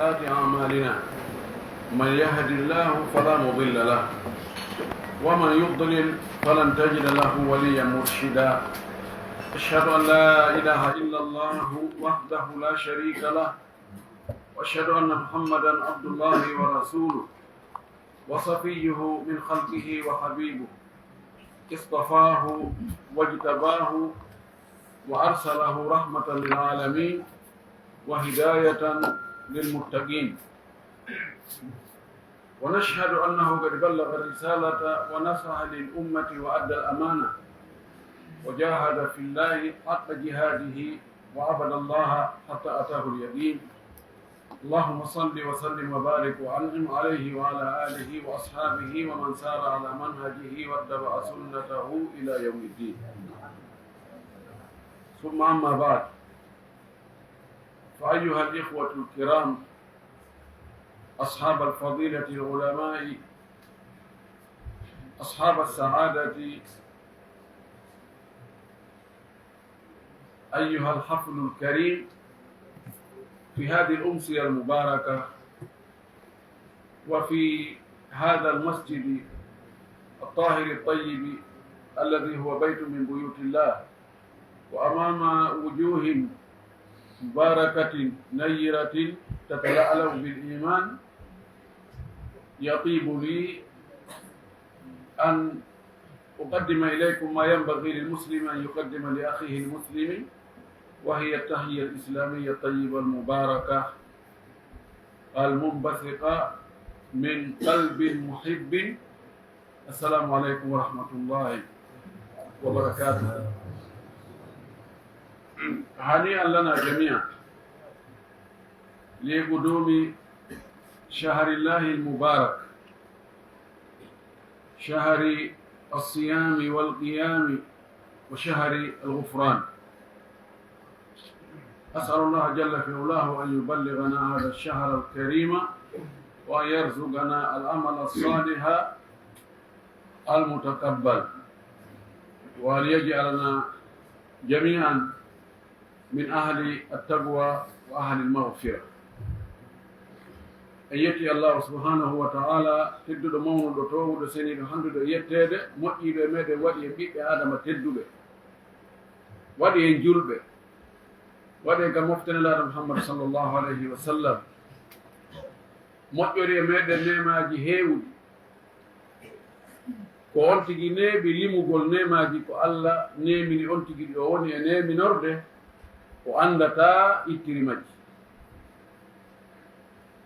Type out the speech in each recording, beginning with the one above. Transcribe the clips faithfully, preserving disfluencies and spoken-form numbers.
سيئات أعمالنا. من يهد الله فلا مضل له، ومن يضلل فلن تجد له وليا مرشدا. أشهد أن لا إله إلا الله وحده لا شريك له، وأشهد أن محمدا عبد الله ورسوله، وصفيه من خلقه وحبيبه، اصطفاه واجتباه وأرسله رحمة للعالمين وهداية للمتقين. ونشهد أنه قد بلغ الرسالة ونصح للأمة وأدى الأمانة وجاهد في الله حق جهاده وعبد الله حتى أتاه اليقين. اللهم صل وسلم وبارك وأنعم عليه وعلى آله وأصحابه ومن سار على منهجه واتبع سنته إلى يوم الدين. ثم أما بعد، فأيها الإخوة الكرام، أصحاب الفضيلة العلماء، أصحاب السعادة، أيها الحفل الكريم، في هذه الأمسية المباركة، وفي هذا المسجد الطاهر الطيب الذي هو بيت من بيوت الله، وأمام وجوه مباركة نيرة تتلألأ بالإيمان، يطيب لي أن أقدم إليكم ما ينبغي للمسلم أن يقدم لأخيه المسلم، وهي التحية الإسلامية الطيبة المباركة المنبثقة من قلب محب. السلام عليكم ورحمة الله وبركاته. هنيئا لنا جميعا لقدوم شهر الله المبارك، شهر الصيام والقيام وشهر الغفران. أسأل الله جل في علاه أن يبلغنا هذا الشهر الكريم، وأن يرزقنا العمل الصالح المتقبل، وأن يجعلنا جميعا من أهل التقوى وأهل المغفرة. En yetti Allahu subhanahu wa ta'ala, tedduɗo, mawnuɗo, toowuɗo, seniiɗo, handuɗo e yetteede, moƴƴiiɗo e meɗen, waɗi en ɓiɓɓe Aadama tedduɓe, waɗi en julɓe, waɗi en ka mofte Nelaaɗo Muhammad sallallahu alayhi wa sallam, moƴƴori e meɗen neemaaji heewuɗi. Ko on tigi neeɓi limugol neemaaji ko Alla neemini on tigi ɗi o woni e neeminorde, o anndataa ittiri majji.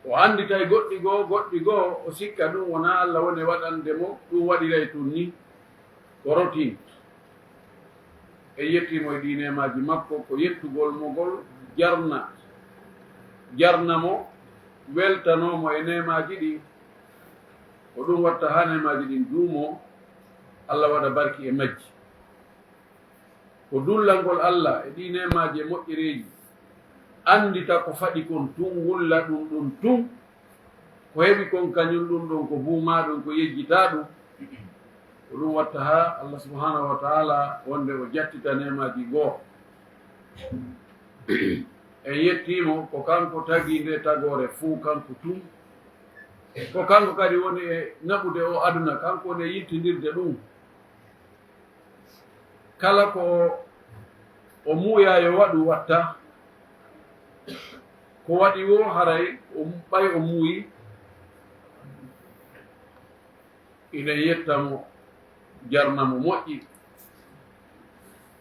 O annditay goɗɗi goo, goɗɗi goo, o sikka ɗum wonaa Alla woni e waɗande mo, ɗum waɗiray tun ni, ko rotin. En yettii mo e ɗii neemaaji makko, ko yettugol mo ngol jarna, jarna mo, weltanoo mo e neemaaji ɗin. Ko ɗum watta haa neemaaji ɗin duumoo, Alla waɗa barki e majji. Ko dullangol Alla e ɗii neemaaji e moƴƴereeji, anndita ko faɗi kon tun, wulla ɗum ɗum tun, ko heɓi kon kañum ɗum ɗon ko buumaa ɗum, ko yejjitaa ɗum. Ko ɗum watta haa Alla subhanahu wa ta'ala wonde o jattita neemaaji goo. En yettii mo, ko kanko tagi nde tagoore fuu, kanko tun. Ko kanko kadi woni e naɓude o aduna, kanko woni e yiltindirde ɗum. Kala ko o muuyaa yo waɗu, watta. Ko waɗi woo, haray o, ɓay o muuyi, eɗen yetta mo, jarna mo moƴƴi.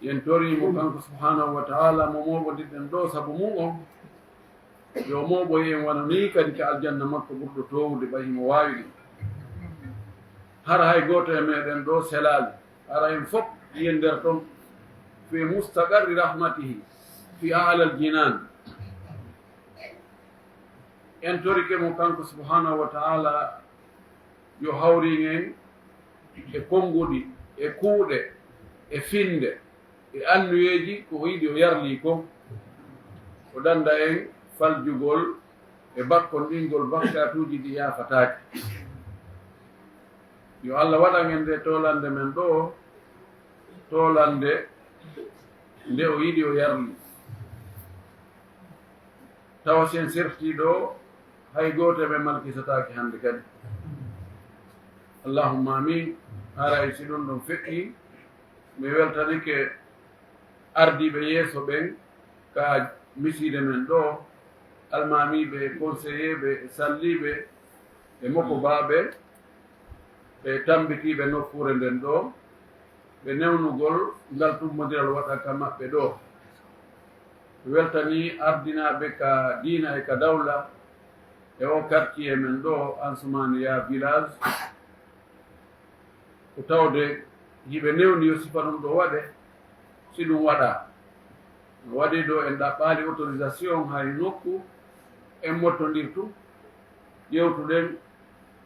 Yen torii mo kanko subhanahu wa ta'ala, mo mooɓondirɗen ɗoo sabu mum on, yo mooɓoy en wano nii kadi ka aljanna makko ɓurɗo toowude, ɓay himo waawi ɗum. Hara hay gooto e meɗen ɗoo selaali, hara en fof yen nder ton, fi mustaqarri rahmatihi, fi a'lal jinan. En torike mo kanko subhanahu wa ta'ala, yo hawrin en e konnguɗi, e kuuɗe, e finnde, e annuyeeji, ko o yiɗi o yarlii kon. O dannda en faljugol e bakkonɗingol bakkaatuuji ɗi yaafataake. Yo Alla waɗan en nde toolannde men ɗoo, toolannde nde o yiɗi o yarlii. Tawa si en sertii ɗoo, Hay gooto e men malkisataake hannde kadi. Allahumma amin. Haray si ɗum ɗon feƴƴi, mi weltanike ardiiɓe yeeso ɓen ka misiide men ɗoo, almaamiiɓe, konseyeeɓe, e salliiɓe, e mokobaaɓe, ɓe tambitiiɓe nokkuure nden ɗoo, ɓe newnugol ngal tummbondiral waɗa ka maɓɓe ɗoo. Weltanii ardinaaɓe ka diina e ka dawla e oo quartier men ɗoo, Ansumaniya village, ko tawde hiɓe newni yo sifa ɗum ɗoo waɗe, si ɗum waɗaa. No waɗi ɗoo en ɗaɓɓaali autorisation hay nokku en mottondirtu, ƴewtuɗen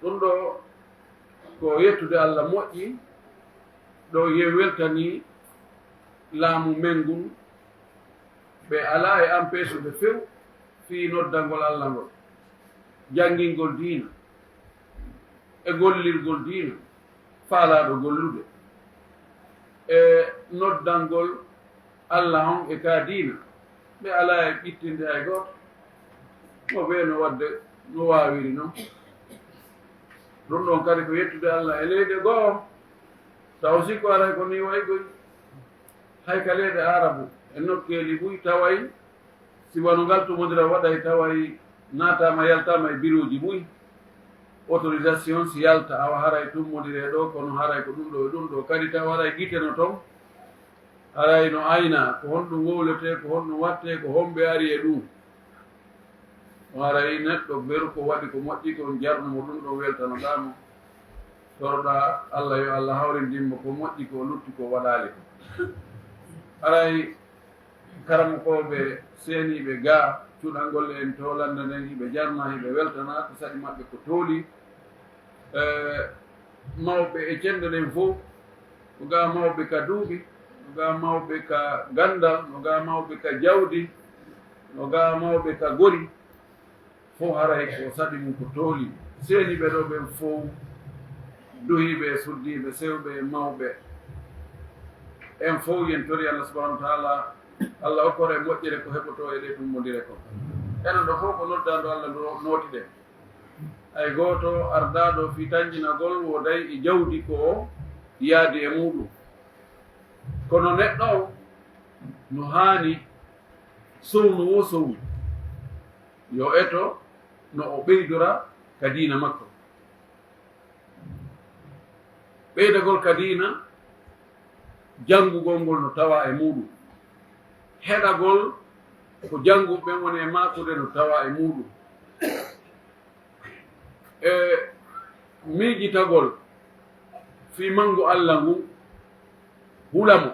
ɗum ɗoo ko yettude Allah moƴƴi, ɗo ye weltanii laamu men ngun, ɓe alaa e ampeesude few fii noddangol Allah ngol, janngingol diina, e gollirgol diina, faalaaɗo gollude, e noddangol Allah on e ka diina, ɓe alaa e ɓittinde hay gooto. Mo ɓe no waɗde no waawiri non. Ɗum ɗon kadi ko yettude Allah e leyɗe goo, taw si ko aray ko ni way goy. Hay ka leyɗe Arabu, e nokkeeli buy taway, si wano ngal tumondira waɗay taway naataama yaltaama e birooji buy, autorisation si yalta, awa haray tummondire ɗoo, kono haray ko ɗum ɗoo e ɗum ɗoo kadi taw haray gite no ton, haray no ayna ko honɗum wowletee, ko honɗum waɗtee, ko homɓe ari e ɗum. Haray neɗɗo beru ko waɗi ko moƴƴi kon, jarnu mo ɗum ɗon, weltanoɗaa mo. Toroɗaa Allah yo Allah hawrindin mo ko moƴƴi ko lutti ko waɗaali ko. Haray karamokooɓe seeniiɓe gaa, cuɗangol en to lannda nden, hiɓe jarna, hiɓe weltana, ko saɗi maɓɓe ko tooli. E mawɓe e cennde ɗen fow, no gaa mawɓe ka duuɓi, no gaa mawɓe ka ganndal, no gaa mawɓe ka jawdi, no gaa mawɓe ka gori, fow haray ko saɗi mum ko tooli. Seeniiɓe ɗoo ɓen fow, duhiiɓe e suddiiɓe, sewɓe e mawɓe, en fow yen tori Allah subhanahu wa taala, Allah okkore moƴƴere ko heɓotoo e ɗee tummbondire kon. Enen ɗoo fow ko noddaandu Allah ndo nootiɗen. Hay gooto ardaaɗo fii tanƴinagol wooday e jawdi ko yaadi e muuɗum. Kono neɗɗo on no haani sowno woo sowude, yo eto no o ɓeydora ka diina makko. Ɓeydagol ka diina, janngugol ngol no tawaa e muuɗum. Heɗagol ko jannguɓe ɓen woni e maakude no tawaa e muuɗum. E miijitagol fii manngu Allah ngun, hula mo,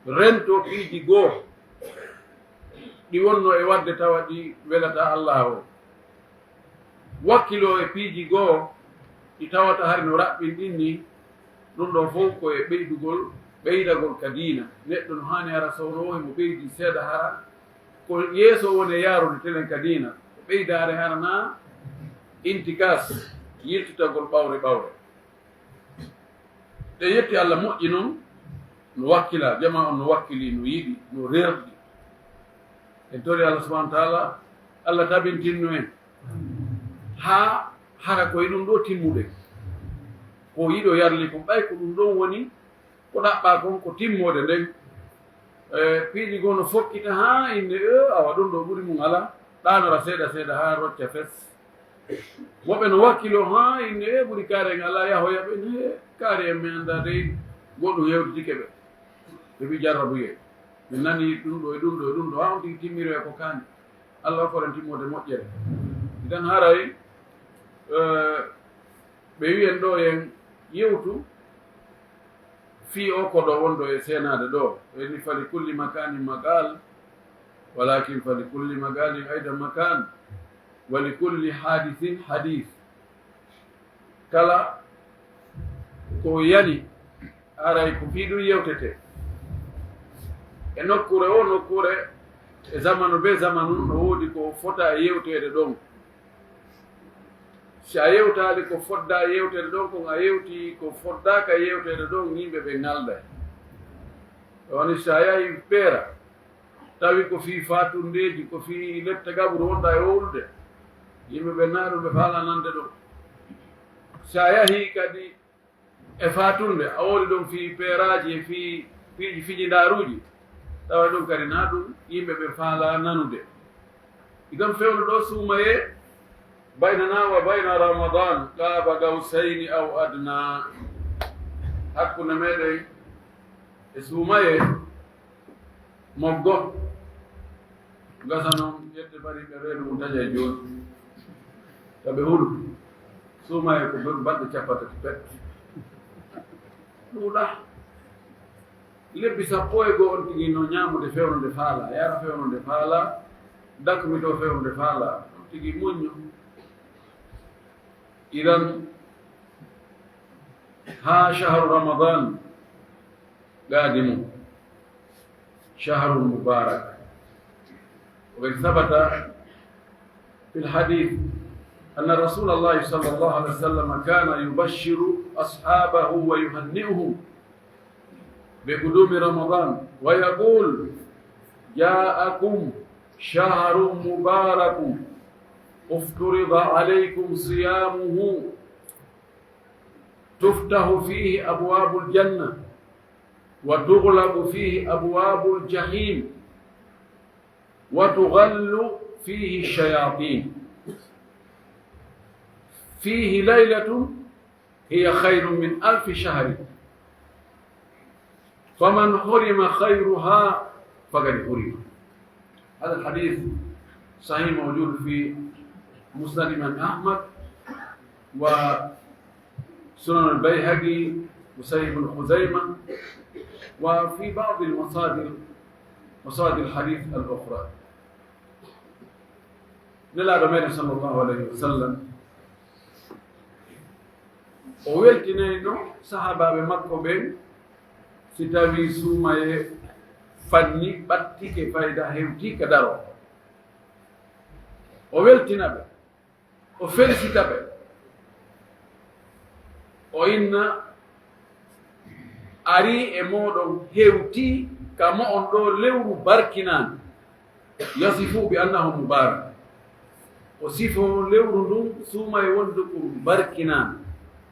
rento piiji goo ɗi wonnoo e waɗde tawa ɗi welataa Allah o. Wakkiloo e piiji goo ɗi tawata hari no raɓɓinɗin nii, ɗum ɗoo fow ko e ɓeydugol, ɓeydagol ka diina. Neɗɗo no haani hara sowno o himo ɓeydi seeɗa hara ko yeeso woni e yaarude telen ka diina. Ko ɓeydaare hara naa intikas, yiltitagol ɓawre ɓawre. Ɗe yetti Allah moƴƴi non, no wakkila, jamaa on no wakkili, no yiɗi, no rerɗi. En tori Allah subhanahu wa taala, Allah tabintinno en. Haa hara ko e ɗum ɗoo timmude. Ko yiɗo yarli kon, ɓay ko ɗum ɗon woni, ko ɗaɓɓaa kon, ko timmoode nden. E, piiji goo no fokkita haa inne, e, awa ɗum ɗoo ɓuri mum alaa, ɗaanora seeɗa seeɗa haa rocca fes. Woɓɓe no wakkiloo, haa inne, e, ɓuri kaari en alaa, yahoya ɓe, e, kaari en mi anndaa dey, goɗɗum hewtitike ɓe. Ɓe mbii jarrabuyee. Min nanii ɗum ɗoo e ɗum ɗoo e ɗum ɗoo, haa on tigi timmiroya ko kaani. Allah okkoren timmoode moƴƴere. Idan haray, e, ɓe wiyen ɗoo en yewtu fii oo koɗo wonɗo e seenaade ɗoo. Ɓe ni, "Fali kulli makanin maqal, walakin fali kulli maqalin aydan makan, wali kulli hadisin hadis." Kala ko yani, haray ko fii ɗum yewtetee. E nokkuure oo nokkuure, e zamanu bee zamanu, no woodi ko fota e yewteede ɗon. Si a yewtaali ko foddaa yewteede ɗon kon, a yewtii ko foddaaka yewteede ɗon, yimɓe ɓe ŋalday. Woni si a yahi Beera, tawi ko fii faatundeeji, ko fii lette gaɓuru wonɗaa e wowlude, Yimɓe ɓen na ɗum ɓe faalaa nande ɗum. Si a yahii kadi e faatunde, a woodi ɗum fii peeraaji e fii piiji fijindaaruuji, tawa ɗum kadi na ɗum yimɓe ɓe faalaa nanude. Idan fewndo ɗoo suumayee, baynanaa wa bayna Ramadan qaaba qawsayni aw adnaa. Hakkunde meɗen e suumayee, moggo. Gasa noon, yette bari ɓe reedu mum taƴa e jooni. Ka ɓe hulu. Suumayee ko ɓe balɗe cappanɗe tati pet. Ɗuuɗa. Lebbi sappo e goo on tigi no ñaamude fewndo nde faalaa, yara fewndo nde faalaa, dakmitoo fewndo nde faalaa. On tigi muñño. Idan, haa shahru Ramadan قادم شهر مبارك. وقد ثبت في الحديث أن رسول الله صلى الله عليه وسلم كان يبشر أصحابه ويهنئهم بقدوم رمضان ويقول: جاءكم شهر مبارك افترض عليكم صيامه تفتح فيه أبواب الجنة وتغلق فيه أبواب الجحيم وتغل فيه الشياطين فيه ليلة هي خير من ألف شهر فمن حرم خيرها فقد حرم. هذا الحديث صحيح، موجود في مسند الإمام أحمد وسنن البيهقي وصحيح ابن خزيمة وفي بعض المصادر، مصادر الحديث الأخرى. Nelaaɗo meɗen sallallahu alayhi wa sallam, o weltinayno sahaabaaɓe makko ɓen si tawii suumayee fanni, ɓattike fayda, hewtii ka daroo. O weltina ɓe, o felicita ɓe, o inna: arii e mooɗon, hewtii ka mo'on ɗoo lewru barkinaandu. Yasifu bi annahu mubarak. O sifoo lewru ndun, suumayee, wonde ko ndu barkinaandu,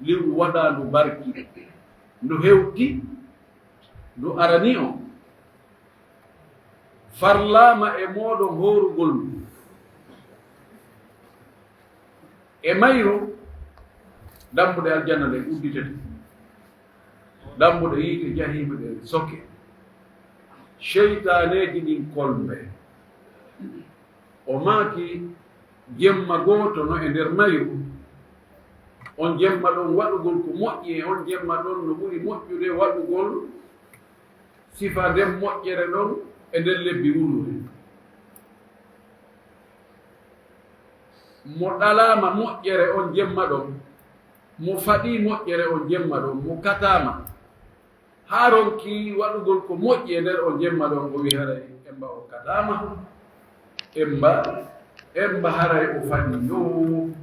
lewru waɗaandu barki. Ndu hewti, ndu aranii on. Farlaama e mooɗon hoorugol ndu. E mayru, dambuɗe aljanna ɗen udditete. Dambuɗe yiite jahiima ɗen soke. Seytaaneeji ɗin kolmbe. O maaki, jemma gooto no e nder mayru. On jemma ɗon waɗugol ko moƴƴi e on jemma ɗon no ɓuri moƴƴude waɗugol sifa nden moƴƴere ɗon e nder lebbi wuluure. Mo ɗalaama moƴƴere on jemma ɗon, mo faɗii moƴƴere on jemma ɗon, mo kataama, haa ronki waɗugol ko moƴƴi e nder on jemma ɗon, o wi'i haray emba o kataama, emba, emba haray o faɗii, yo,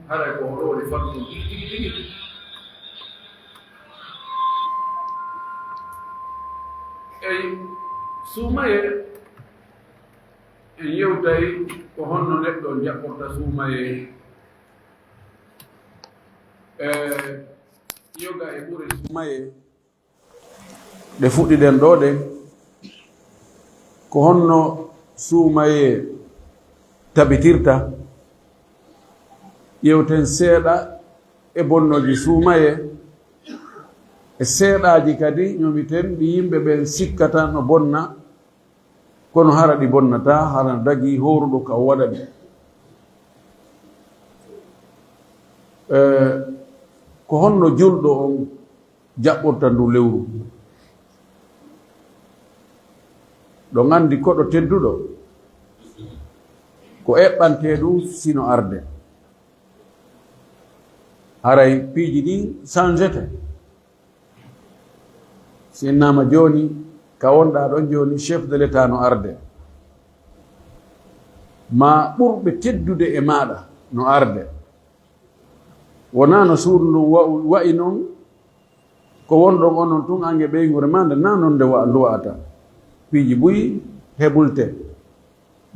haray ko hoɗoore faɗɗum tigi tigi. Eyi, suumayee, en yewtay ko honno neɗɗo on jaɓɓorta suumayee. E yoga e ɓure suumayee ɗe fuɗɗiɗen ɗoo ɗen, ko honno suumayee tabitirta? Yewten seeɗa e bonnooji suumayee, e seeɗaaji kadi ñomiten ɗi yimɓe ɓen sikkata no bonna, kono hara ɗi bonnataa, hara no dagii hooruɗo ka o waɗa ɗi. E, ko honno julɗo on jaɓɓorta ndu lewru? Ɗon anndi koɗo tedduɗo, ko eɓɓantee ɗum sino arde. Haray piiji ɗin changete. Si innaama jooni, ka wonɗaa ɗon jooni, chef de l'État no arde. Maa ɓurɓe teddude e maaɗa no arde. Wonaa no suudu ndun wa-, wa'i non, ko wonɗon onon tun, an e ɓeynguure maa nden, naa non nde wa-, ndu wa'ata. Piiji buy hebulte.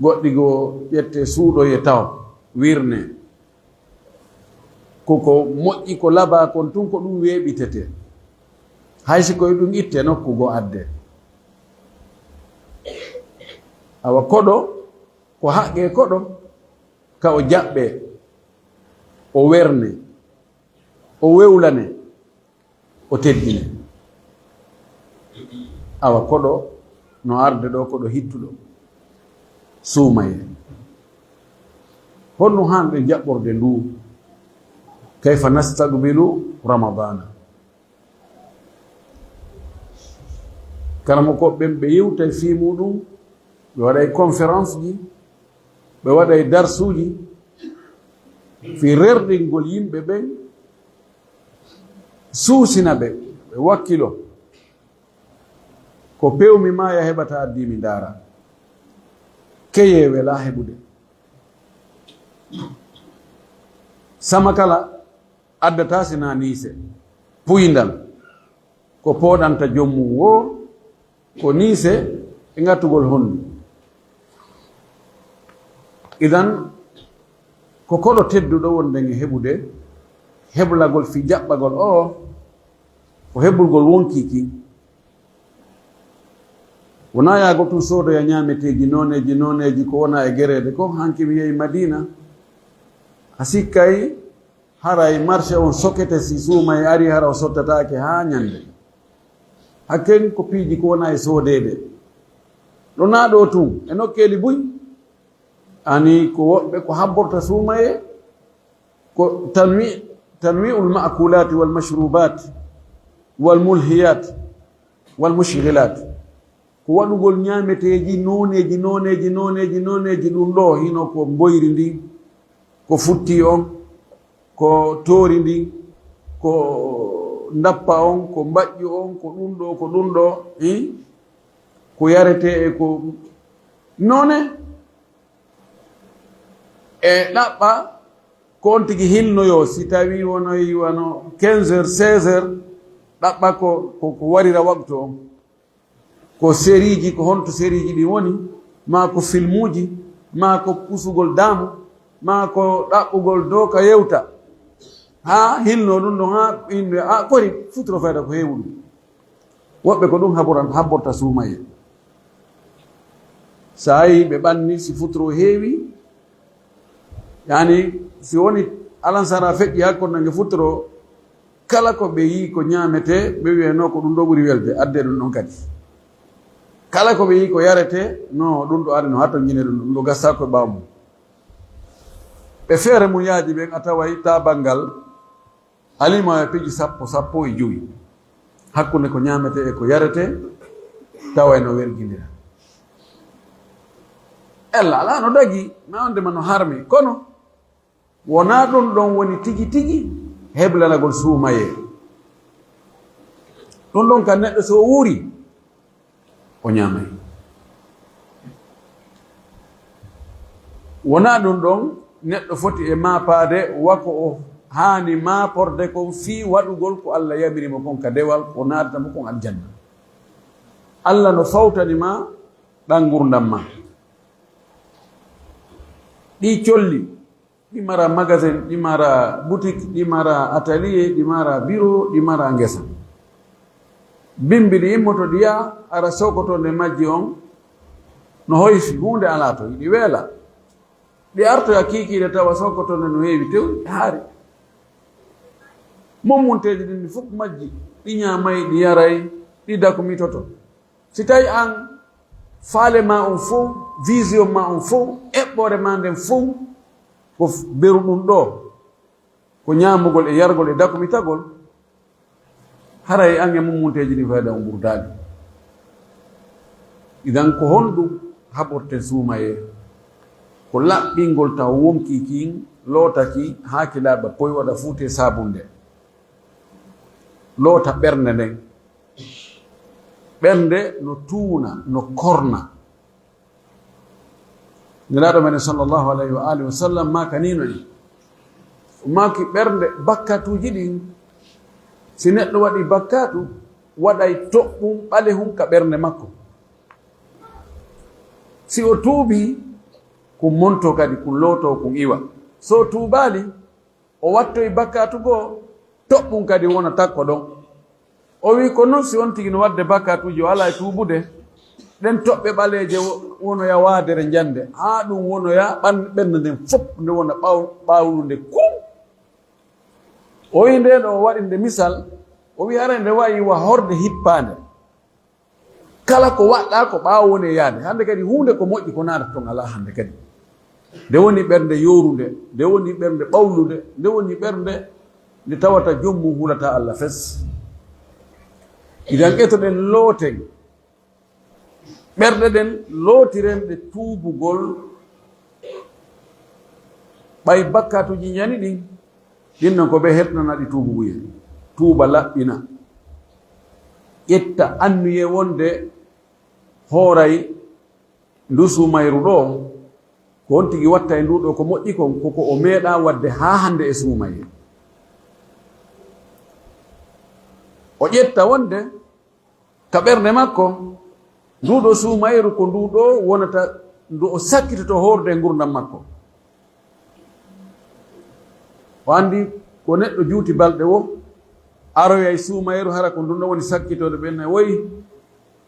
Goɗɗi goo ƴette, suuɗoye taw, wirne. Ko ko moƴƴi, ko labaa kon tun, ko ɗum weeɓitetee. Hay si ko e ɗum ittee nokku goo addee. Awa koɗo, ko haqqee koɗo, ka o jaɓɓee, o wernee, o wewlanee, o teddinee. Awa koɗo no arde ɗoo, koɗo hittuɗo, suumayee. Honno haanɗen jaɓɓorde nduu? Kayfa nastaqbilu Ramadana? Karamokooɓe ɓen, ɓe yewtay fii muuɗum, ɓe waɗay conférence ji, ɓe waɗay darsuuji fii rerɗingol yimɓe ɓen, suusina ɓe, ɓe wakkilo. Ko pewmi maa ya heɓata addii mi ndaara. Keyee welaa heɓude. Sama kala addataa si naa niise, puyndal, ko pooɗanta joom mum woo, ko niise e ŋattugol honndu. Idan, ko koɗo tedduɗo wonɗen e heɓude, heblagol fii jaɓɓagol oo, ko heblugol wonkii kin. Wonaa yaagol tun soodoya ñaameteeji nooneeji nooneeji ko wonaa e gereede kon. Hanki mi yehi Madiina, a sikkay haray marché on sokete si suumayee arii, hara o sottataake haa ñande. Hakken ko piiji ko wonaa e soodeede. Ɗo naa ɗoo tun, e nokkeeli buy, ani ko woɓɓe ko habborta suumayee, ko tanwi-, tanwi'ul ma'kulaati wal mashrubaati wal mulhiyaati wal mushghilaati. Ko waɗugol ñaameteeji nooneeji, nooneeji, nooneeji, nooneeji. Ɗum ɗoo hino ko mboyri ndin, ko futti on, ko toori ndin, ko ndappa on, ko mbaƴƴu on, ko ɗum ɗoo, ko ɗum ɗoo, eh? Ko yaretee e ko noone. E ɗaɓɓa ko on tigi hilnoyoo, si tawii wonoyi wano quinze heures, seize heures, ɗaɓɓa ko, ko, ko warira waqtu on. Ko seriiji, ko honto seriiji ɗin woni, maa ko filmuuji, maa ko pusugol daamu, maa ko ɗaɓɓugol doo ka yewta. Haa hilnoo ɗum ɗon, haa inne, a kori futuro fayda ko heewu ɗum. Woɓɓe ko ɗum haboran-, habborta suumayee. Sa yii ɓe ɓanni, si futuro heewi, yani, si woni alansara feƴƴi hakkunde nge futuro, kala ko ɓe yii ko ñaametee, ɓe wi'ay no ko ɗum ɗo ɓuri welde, addee ɗum ɗon kadi. Kala ko ɓe yii ko yaretee, no ɗum ɗo ari no hatonjine ɗum, ɗum ɗo gasa ko ɓaawo mum. Ɓe feere mum yaaji ɓen a taway taa banngal alima e piiji sappo, sappo e jowi. Hakkunde ko ñaametee e ko yaretee, taway no wergindira. Ella alaa no dagi, ma on dema no harmi, kono wonaa ɗum ɗon woni tigi tigi heblanagol suumayee. Ɗum ɗon ka neɗɗo so o wuuri, o ñaamay. Wonaa ɗum ɗon neɗɗo foti e maapaade wa ko o haani maaporde kon fii waɗugol ko Alla yamiri mo kon ka dewal, ko naatata mo kon aljanna. Alla no fawtani ma ɗan ngurndan ma. Ɗii colli, ɗi mara magasin, ɗi mara boutique, ɗi mara atelier, ɗi mara bureau, ɗi mara ngesa. Bimbi ɗi immoto ɗi yaha, ara sokoto nde majji on no hoyfi, huunde alaa to, ɗi weela. Ɗi artoya kiikiiɗe tawa sokoto nde no heewi tew, ɗi haari. Mummunteeji ɗin fof majji, ɗi ñaamay, ɗi yaray, ɗi dakumitoto. Si tawi an faale ma on fof, vision ma on fof, eɓɓoore ma nden fof, ko f-, beru ɗum ɗo, ko ñaamugol e yargol e dakumitagol, haray an e mummunteeji ɗin fayda on ɓurdaali. Idan ko honɗum haɓorten suumayee? Ko laɓɓingol taw wonkii kin, lootaki haa ki laaɓa poy, waɗa fuutee saabunde. Loota ɓernde nden. Ɓernde no tuuna, no korna. Nelaaɗo men sallallahu alayhi wa alihi wa sallam maaka nii no en. O maaki ɓernde bakkatuuji ɗin, si neɗɗo waɗi bakkatu, waɗay toɓɓum ɓalehum ka ɓernde makko. Si o tuubii, kun monto kadi, kun looto, kun iwa. So o tuubaali, o wattoyi bakkaatu goo, toɓɓum kadi wona takko ɗon. O wi'i, ko non si on tigi no waɗde bakkaatuuji, o alaa e tuubude, ɗen toɓɓe ɓaleeje wo-, wonoya waadere njande, haa ɗum wonoya ɓan-, ɓernde nden fof nde wona ɓaw-, ɓawlunde kum. O wi'i, nde ɗo o waɗi nde misal, o wi'i, haray nde wayi wa horde hippaande. Kala ko waɗɗaa ko ɓaawo woni e yaade. Hannde kadi huunde ko moƴƴi ko naata toon alaa hannde kadi. Nde woni ɓernde yoorunde, nde woni ɓernde ɓawlude, nde woni ɓernde nde tawata joom mum hulataa Allah fes. Idan etoɗen looten ɓerɗe ɗen, lootiren ɗe tuubugol. Ɓay bakkaatuuji njani ɗin, ɗin non ko ɓe heɓnana ɗi tuububuye. Tuuba laɓɓina. Ƴetta annuye wonde hooray ndu suumayru ɗo, ko on tigi watta e ndu ɗo ko moƴƴi kon, ko ko o meeɗaa waɗde haa hannde e suumayee. O ƴetta wonde ka ɓernde makko, ndu ɗo suumayru ko ndu ɗo wonata ndu o sakkitoto hoorde e ngurndan makko. O anndi ko neɗɗo juuti balɗe wo, aroyay suumayru hara ko ndun ɗon woni sakkitooɗo ɓen. Woy,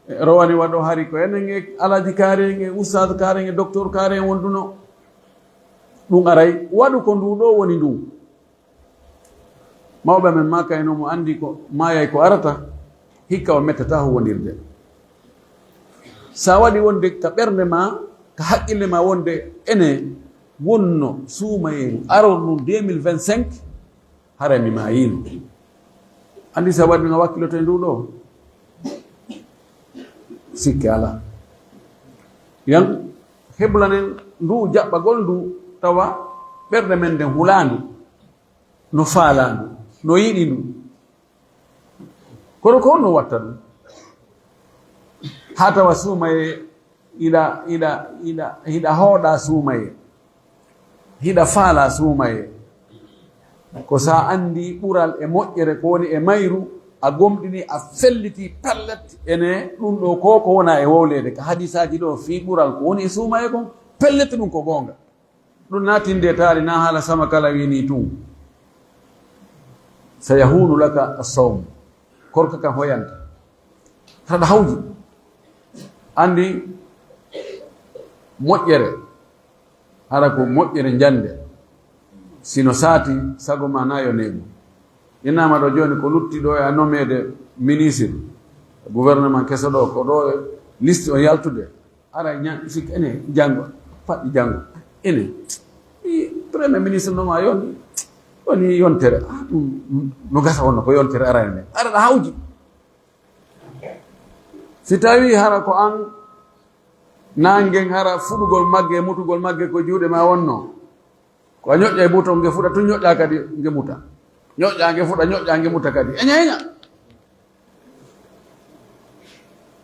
e, rowani waɗo hari ko enen e Alaaji Kaari en e Ustaad Kaari en e Doktor Kaari en wonduno. Ɗum aray, waɗu ko ndu ɗo woni ndu. Mawɓe men maakayno mo anndi ko maayay ko arata, hikka o mettataa huwondirde. Sa waɗi wonde ka ɓernde ma, ka haqqille ma wonde ene wonno suumayeeru arornu deux mille vingt-cinq, haray mi maayiino. Anndi sa waɗi no wakkiloto e ndu ɗo? Sikke alaa. Yan heblanen ndu jaɓɓagol ndu tawa ɓernde men nden hulaandu, no faalaa ndu, no yiɗi ndu. Kono ko honno watta ɗum? Haa tawa suumayee hiɗa, hiɗa, hiɗa, hiɗa hooɗa suumayee, hiɗa faalaa suumayee. Ko sa anndi ɓural e moƴƴere ko woni e mayru, a gomɗini, a felliti pellet ene ɗum ɗo ko ko wona e wowleede ka hadisaaji ɗo fii ɓural ko woni e suumayee kon, pellet ɗum ko goonga. Ɗum na tinde taali, na haala sama kala wini tun. Sayahunu laka as-sawm. Korka kan hoyanta. Haɗa hawji. Anndi moƴƴere. Hara ko moƴƴere njande. Sino saati, sago ma na yo neeɓu. Innama ɗo jooni ko lutti ɗo e a nomeede ministre, gouvernement keso ɗo, ko ɗo e liste o yaltude. Ara ña-, sik-, ene janngo, paɗɗi janngo. Ene. I premier ministre no ma yon-, woni yontere. Ah, ɗum no gasa wonno ko yontere arani nde. Ara ɗa hawji. Si tawi hara ko an nangen hara fuɗugol magge, mutugol magge ko juuɗe ma wonno. Ko a ñoƴƴa e bouton, nge fuɗa tun, ñoƴƴa kadi nge muta. Ñoƴƴa nge fuɗa, ñoƴƴa nge muta kadi. Eña, eña.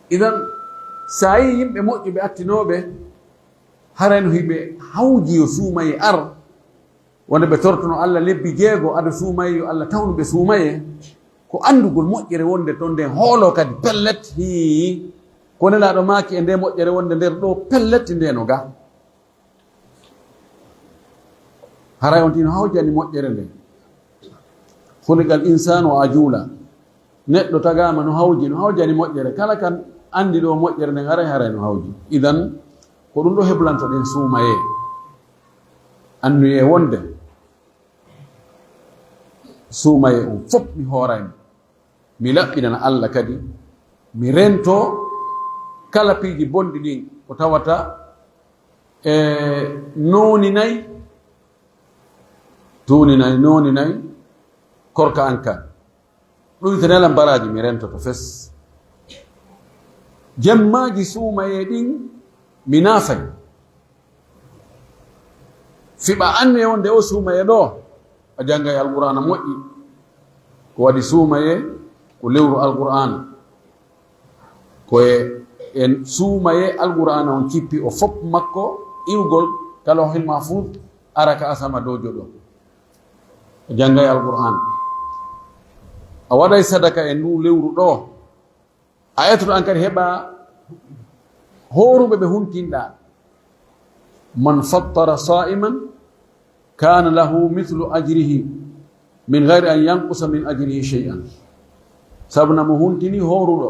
Idan, sa yi yimɓe moƴƴuɓe attinooɓe, haray no hiɓe hawji yo suumayee ar, wonde ɓe tortuno Allah lebbi jeego, ado suumayee yo Allah tawnu ɓe suumayee, ko anndugol moƴƴere wonde ton nden hoolo kadi pellet, hii, ko Nelaaɗo maaki e nde moƴƴere wonde nder ɗo pellet nde no ga. Haray on tino hawjani moƴƴere nden. Khuliqal insanu ajula. Neɗɗo tagaama no hawji, no hawjani moƴƴere. Kala kan anndi ɗo moƴƴere nden haray, haray no hawji. Idan, ko ɗum ɗo heblantoɗen suumayee. Annuyee wonde suumayee on fof mi hooray mo. Mi laɓɓinana Allah kadi, mi rento kala piiji bonɗi ɗin ko tawata, e, nooninay, tuuninay, nooninay korka an kan. Ɗum ite nela mbaraaji mi rentoto fes. Jemmaaji suumayee ɗin mi naafay. Fiɓa anne on nde o suumayee ɗo, a janngay Alqur'aana moƴƴi. Ko waɗi suumayee ko lewru Alqur'aana. Ko e, e suumayee Alqur'aana on cippi o fop makko iwgol ka Lawhil Mahfuuz ara ka asama dow joɗo. A janngay Alqur'aana. A waɗay sadaka e ndu lewru ɗo. A etoto an kadi heɓa hooruɓe ɓe huntinɗa. Man fattara sa'iman kana lahu mithlu ajrihi min gayri an yanqusa min ajrihi shay'an. Sabuna mo huntini hooruɗo,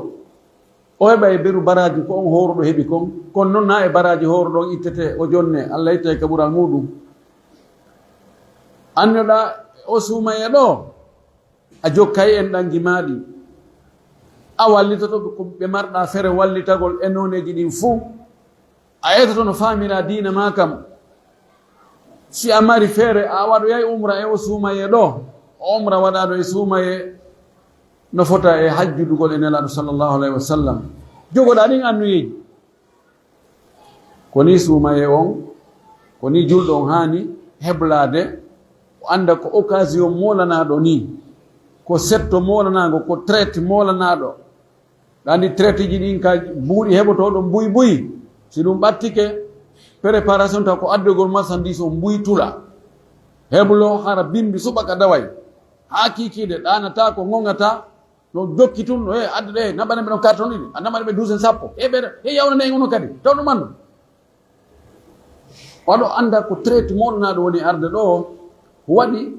o heɓa e beru baraaji ko on hooruɗo heɓi kon, kono non na e baraaji hooruɗo on ittete, o jonne, Allah itta e kaɓural muɗum. Annoɗa o suumaye ɗo, a jokkay en ɗan jimaaɗi. A wallitoto ɓe ko ɓe marɗa fere wallitagol e nooneeji ɗin fuu. A etoto no faamira diina maa kam. Si a mari feere, a waɗoyay umra e o suumaye ɗo. O umra waɗaaɗo e suumaye no fota e hajjudugol e Nelaaɗo sallallahu alayhi wa sallam. Jogoɗaa ɗin annuyeeji. Ko ni suumaye on, ko ni julɗo on haani heblaade, o annda ko occasion moolanaaɗo ni, ko setto moolanaago, ko traite moolanaaɗo. Ɗa anndi traiteji ɗin ka buuɗi heɓotooɗo buy buy. Si ɗum ɓattike, préparation taw ko addogol marchandise on buy tula. Heblo hara bimbi suɓa ka daway. Haa kiikiiɗe ɗaanata ko ŋoŋata, no jokki tun, no, "E, adde ɗe, naɓɓane ɓe ɗon carton ɗiɗi, a naɓɓane ɓe douzaine sappo. E, ɓe, e, yawnane en ono kadi, taw ɗum anndu." Waɗo annda ko traite moolanaaɗo woni arde ɗo, waɗi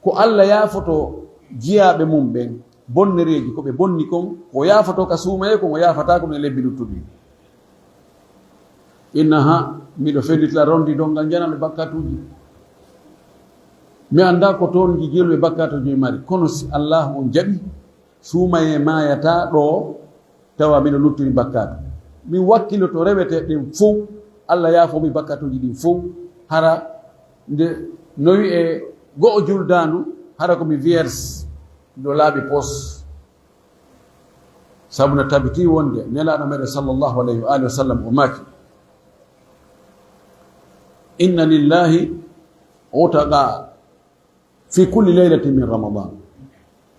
ko Allah yaafoto jiyaaɓe mum ɓen, bonnereeji ko ɓe bonni kon, ko yaafoto ka suumaye, ko mo yaafata ko no e lebbi luttuɗi. Inna ha, miɗo fellitira rondi dongal janano bakkatuuji. Mi annda ko toon jijirɓe bakkatuuji mi mari, kono si Allah on jaɓi, suumaye maayata ɗo, tawa miɗo luttiri bakkaatu. Mi wakkiloto rewete ɗen fow, Allah yaafo mi bakkatuuji ɗin fow, hara nde no wi'e go'o juldaandu, hara ko mi vierge, miɗo laaɓi pos. Sabu no tabiti wonde Nelaaɗo meɗen sallallahu alayhi wa alihi wa sallam o maaki, "Inna lillahi utaqa fi kulli laylatin min Ramadan,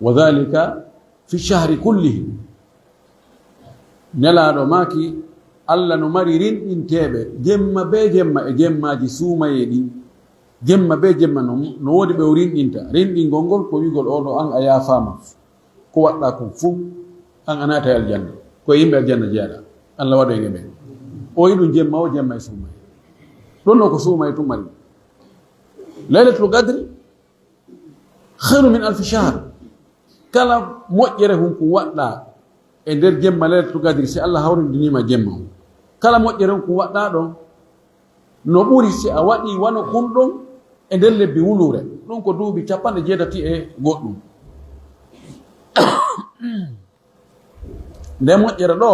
wa dhalika fi shahri kullihi." Nelaaɗo maaki, Allah no mari rinɗinteeɓe jemma be jemma e jemmaaji suumayee ɗin. Jemma be jemma no, no woodi ɓe o rinɗinta. Rinɗingol ngol ko wi'gol, "Oo ɗo an a yaafaama." Ko waɗɗaa kon fow, an a naata e aljanna. Ko e yimɓe aljanna jeyaɗaa. Allah waɗu en e ɓen. O yiɗum jemma o, jemma e suumaye. Ɗum no ko suumaye tun mari. Laylatul Qadri khairu min alfi shahr. Kala moƴƴere hun kun waɗɗaa e nder jemma Laylatul Qadri, si Allah hawrindiniima jemma on. Kala moƴƴere hun kun waɗɗaa ɗon, no ɓuri si a waɗi wano kun ɗon e nder lebbi wuluure. Ɗum ko duuɓi cappanɗe jeetati e goɗɗum. Nde moƴƴere ɗo,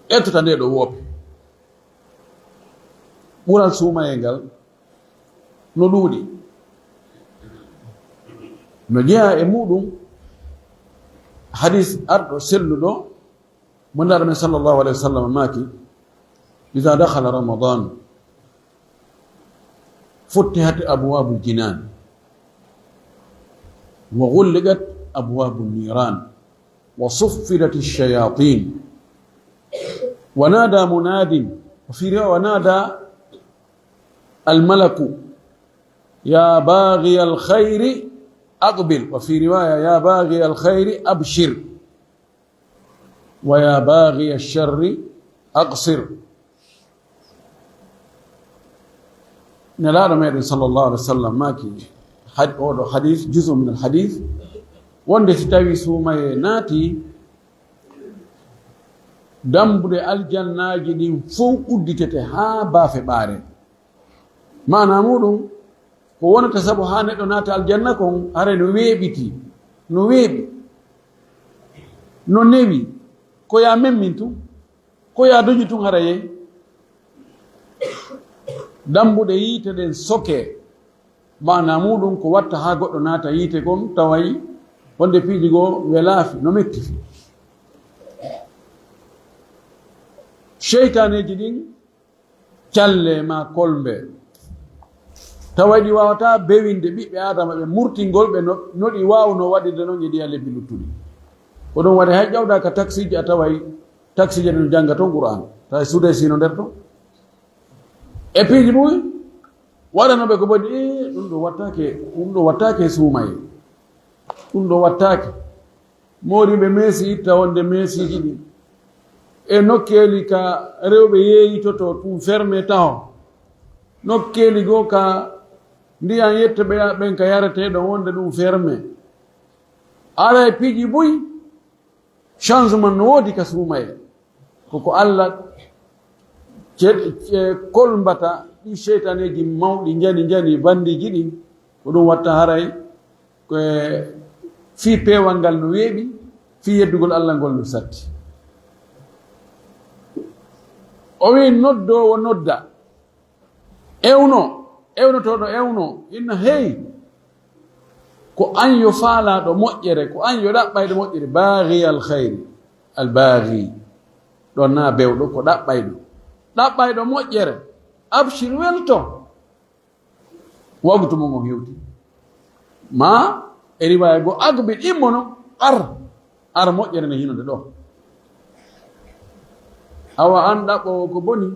ettota nde ɗo woopi. Ɓural suumayee ngal no ɗuuɗi. No jeyaa e muɗum hadis arɗo selluɗo, mo Nelaaɗo men sallallahu alayhi wa sallam maaki, "Iza dakhala Ramadan, futtihat abwabul jinan, wa ghulliqat abwabun niran, wa suffidat ash-shayatin, wa nada munadin, wa fi riwaya, wa nada al-malaku, ya baghi al-khayri aqbil, wa fi riwaya, ya baghi al-khayri abshir." "Wa ya baghiya sharri aqsir." Nelaaɗo meɗen sallallahu alaihi wa sallam maaki, had-, oɗo hadis, juzu min al hadis, wonde si tawi suumaye naati, dambuɗe aljannaaji ɗin fow udditete haa baafe ɓaare. Maanaa muuɗum, ko wonata sabu haa neɗɗo naata aljanna kon, haray no weeɓiti, no weeɓi, no newi, ko yaa memmin tun, ko yaa duƴu tun haray. Dambuɗe yiite ɗen sokee, maanaa muuɗum ko watta haa goɗɗo naata yiite kon, taway wonde piiji goo welaafi, no metti. Seytaaneeji ɗin calle maa kolmbe. Tawa ɗi waawataa bewinde ɓiɓɓe Aadama ɓe murtingol ɓe no, no ɗi waawno waɗirde non e ɗiya lebbi luttuɗi. Ko ɗum waɗi hay ƴawɗaa ka taksiiji a taway taksiije ɗe no jannga ton Qur'aan. Tawa suude sino nder ton. E piiji buy waɗanooɓe ko boni, "Ee, ɗum ɗo wattaake, ɗum ɗo wattaake suumaye. Ɗum ɗo wattaake." Mooriiɓe meesi itta wonde meesiiji ɗin. E nokkeeli ka rewɓe yeeyitoto tun ferme taho. Nokkeeli goo ka Ndiyan yette ɓe ɓen ka yaretee ɗon wonde ɗum ferme. Aray piiji buy, changement no woodi ka suumaye. Ko ko Alla ce-, ce-, kolmbata ɗi seytaneeji mawɗi njani njani bandiiji ɗin, ko ɗum watta haray ko e fii peewal ngal no weeɓi, fii yeddugol Alla ngol no satti. O wi'i noddoowo nodda. Ewno, ewnotooɗo ewno, inna hey, ko an yo faalaaɗo moƴƴere, ko an yo ɗaɓɓayɗo moƴƴere, baaghi al khayri, al baaghi. Ɗon naa bewɗo, ko ɗaɓɓayɗo. Ɗaɓɓayɗo moƴƴere, abshir, welto. Wagtu mo ngon hewti. Ma, e riwaaya goo, aqbil, immono, ar. Ar moƴƴere nde hinode ɗoo. Awa an ɗaɓɓoowo ko boni,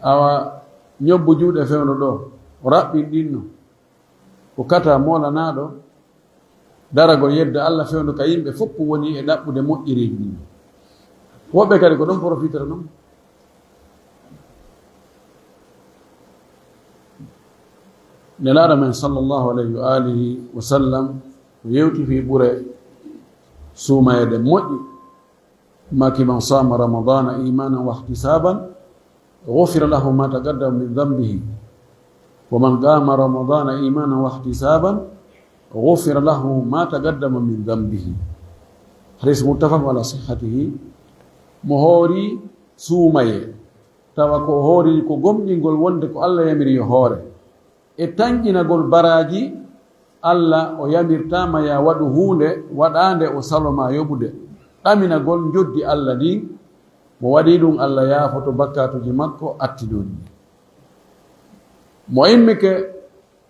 awa ñobbu juuɗe fewndo ɗoo, raɓɓin ɗinno. Ko kata moolanaaɗo, daragol yedda Alla fewndo ka yimɓe fof woni e ɗaɓɓude moƴƴereeji ɗin. Woɓɓe kadi ko ɗon porofitata ɗon. Nelaaɗo men sallallahu alayhi wa alihi wa sallam o yewti fii ɓure suumayeede moƴƴi, maaki, man saama ramadana imanan wa ihtisaban, gufira lahu ma taqaddama min dambihi, wa man qama ramadana imanan wa ihtisaban, gufira lahu ma taqaddama min dambihi. Hadis muttafaq ala sihhatihi. Mo hoori suumaye, tawa ko o hoori ko gomɗingol wonde ko Alla yamiri yo hoore, e tanƴinagol baraaji Alla, o yamirtaama ya waɗu huunde waɗaande o salo maa yoɓude, ɗaminagol njoddi Alla ndin, mo waɗii ɗum, Alla yaafoto bakkaatuuji makko attinooɗi ɗin. Mo immike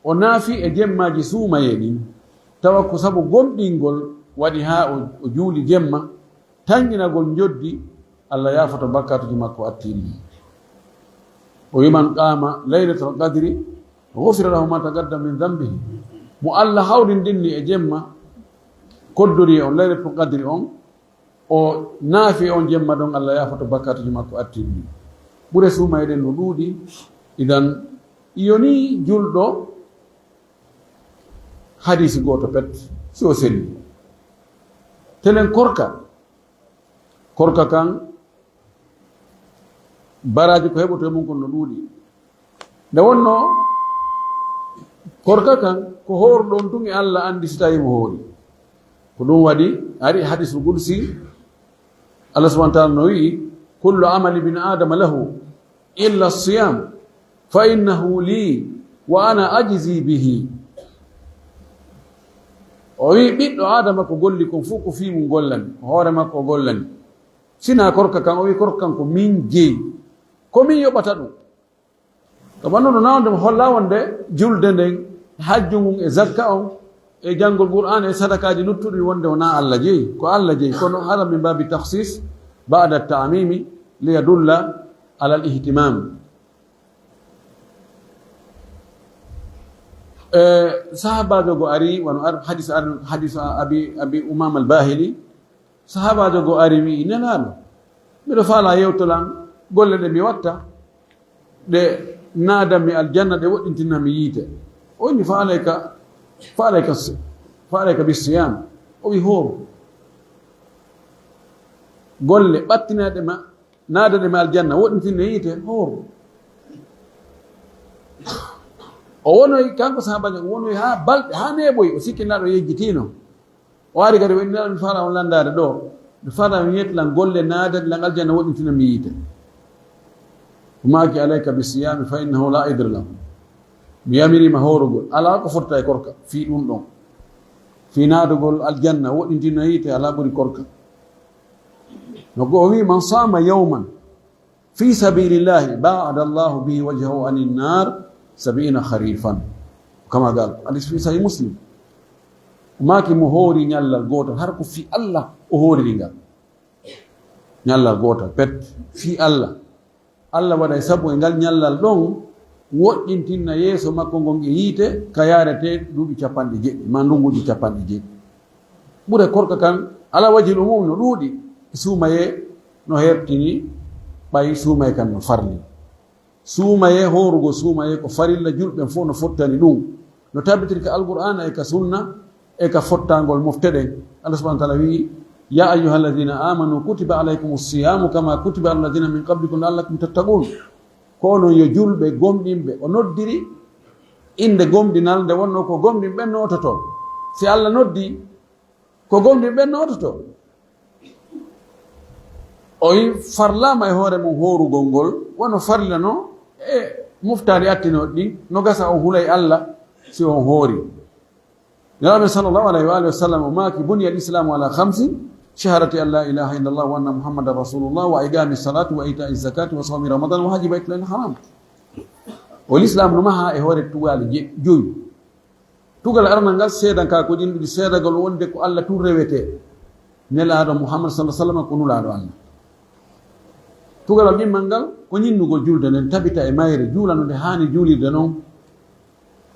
o naafi e jemmaaji suumayee ɗin, tawa ko sabu gomɗingol waɗi haa o, o juuli jemma, tanƴinagol njoddi, Alla yaafoto bakkaatuuji makko attiiɗi ɗin. O wi'i, man qaama laylatal qadri, gufira lahu ma taqaddama min dambihi. Mo Alla hawrindinni e jemma, koddori on laylatul qadri on, o naafi on jemma ɗon, Alla yaafoto bakkaatuuji makko attiiɗi ɗin. Ɓure suumayee ɗen no ɗuuɗi, idan, yoni julɗo hadisi gooto pet, si o selli. Telen korka. Korka kan, baraaji ko heɓotoo e mum kon no ɗuuɗi. Nde wonnoo, korka kan, ko hooruɗo on tun e Alla anndi si tawii mo hoori. Ko ɗum waɗi, ari hadisul qudsi, Alla subhanahu wa taala no wi'i, kullu amali ibni Adama lahu, illa siyam, fa innahu li, wa ana ajzi bihi. O wi'i, ɓiɗɗo Adama ko golli kon fof ko fii mum gollani, ko hoore makko o gollani. Sinaa korka kan, o wi'i, korka kan ko min jeyi, ko min yoɓata ɗum. Ko wanno no nawde mo holla wonde julde nden, hajju ngun e zakka on, e janngol Qur'aana e sadakaaji luttuɗi wonde wonaa Alla jeyi, ko Alla jeyi, kono hara min baabi takhsis ba'da ta'mimi li yadulla ala al-ihtimam. E, sahaabaajo go ari, wano ar-, hadis ar-, hadis Abi, Abi Umama al-Bahili, sahaabaajo go ari wi'i, Nelaaɗo, miɗo faalaa yewtolan golle ɗe mi watta, ɗe naadanmi aljanna, ɗe woɗɗintinanmi yiite. O inni, fa alayka, fa alayka s-, fa alayka bis siyam. O wi'i, hooru. Golle ɓattinaaɗe ma, naadaɗe ma aljanna, woɗɗintinne yiite, hooru. O wonoyi, kanko sahaabaajo, o wonoyi haa balɗe, haa neeɓoyi, o sikki Nelaaɗo yejjitiino. O ari kadi, o inni, Nelaaɗo, mi faalaa on lanndaade ɗoo. Mi faalaa mi yettilan golle naadaɗe lan aljanna, woɗɗintina mi yiite. O maaki, alayka bi siyami fa innahu la idra lahu. Mi yamiriima hoorugol. Alaa ko fottata e korka fii ɗum ɗon. Fii naatugol aljanna, woɗɗintina yiite, alaa ɓuri korka. No go o wi'i, man saama yawman fi sabilillahi ba'ada Allahu bihi wajhahu anin nar sab'ina kharifan. Kama qal. Hadis fi Sahih Muslim. O maaki mo hoori ñallal gootal, har ko fii Alla o hooriri ngal. Ñallal gootal, pet, fii Alla. Alla waɗay sabu e ngal ñallal ɗon, woɗɗintinna yeeso makko ngon e yiite, ka yaarete duuɓi capanɗe jeɗɗi, maa ndunguuji capanɗe jeɗɗi. Ɓure korka kan, ala wajhil umum no ɗuuɗi, e suumayee no hertini, ɓay suumayee kan no farli. Suumayee, hoorugol suumayee ko farilla, julɓe fof no fottani ɗum. No tabitirka Alqur'aana e ka sunna e ka fottangol mofte ɗen. Allah subhanahu wa ta'ala wi'i, "يا أيها الذين آمنوا كتب عليكم الصيام كما كتب على الذين من قبلكم لعلكم تتقون." Ko onon yo julɓe gomɗinɓe, o noddiri innde gomɗinal nde wonnoo ko gomɗinɓe noototoo. Si Allah noddi, ko gomɗinɓe noototoo. O wi farlaama e hoore mum hoorugol ngol, wano farilla no e moftaari attinooɗi ɗin, no gasa on hulay Allah si on hoori. Nelaaɗo sallallahu alayhi wa alihi wa sallam o maaki, "بني الإسلام على خمس، شهادة أن لا إله إلا الله وأن محمدا رسول الله وإقام الصلاة وإيتاء الزكاة وصوم رمضان وحج بيت الله الحرام." O Lislaam no mahaa e hoore tugaale je-, joyi. Tugal aranal ngal, seedankaakuuji ɗiɗi, seedagol wonde ko Allah tun rewetee, Nelaaɗo Muhammad sallallahu alaihi wasallam ko Nulaaɗo Allah. Tugal ɗimmal ngal ko ñinnugol julde nden, tabita e mayre, juula no nde haani juulirde non,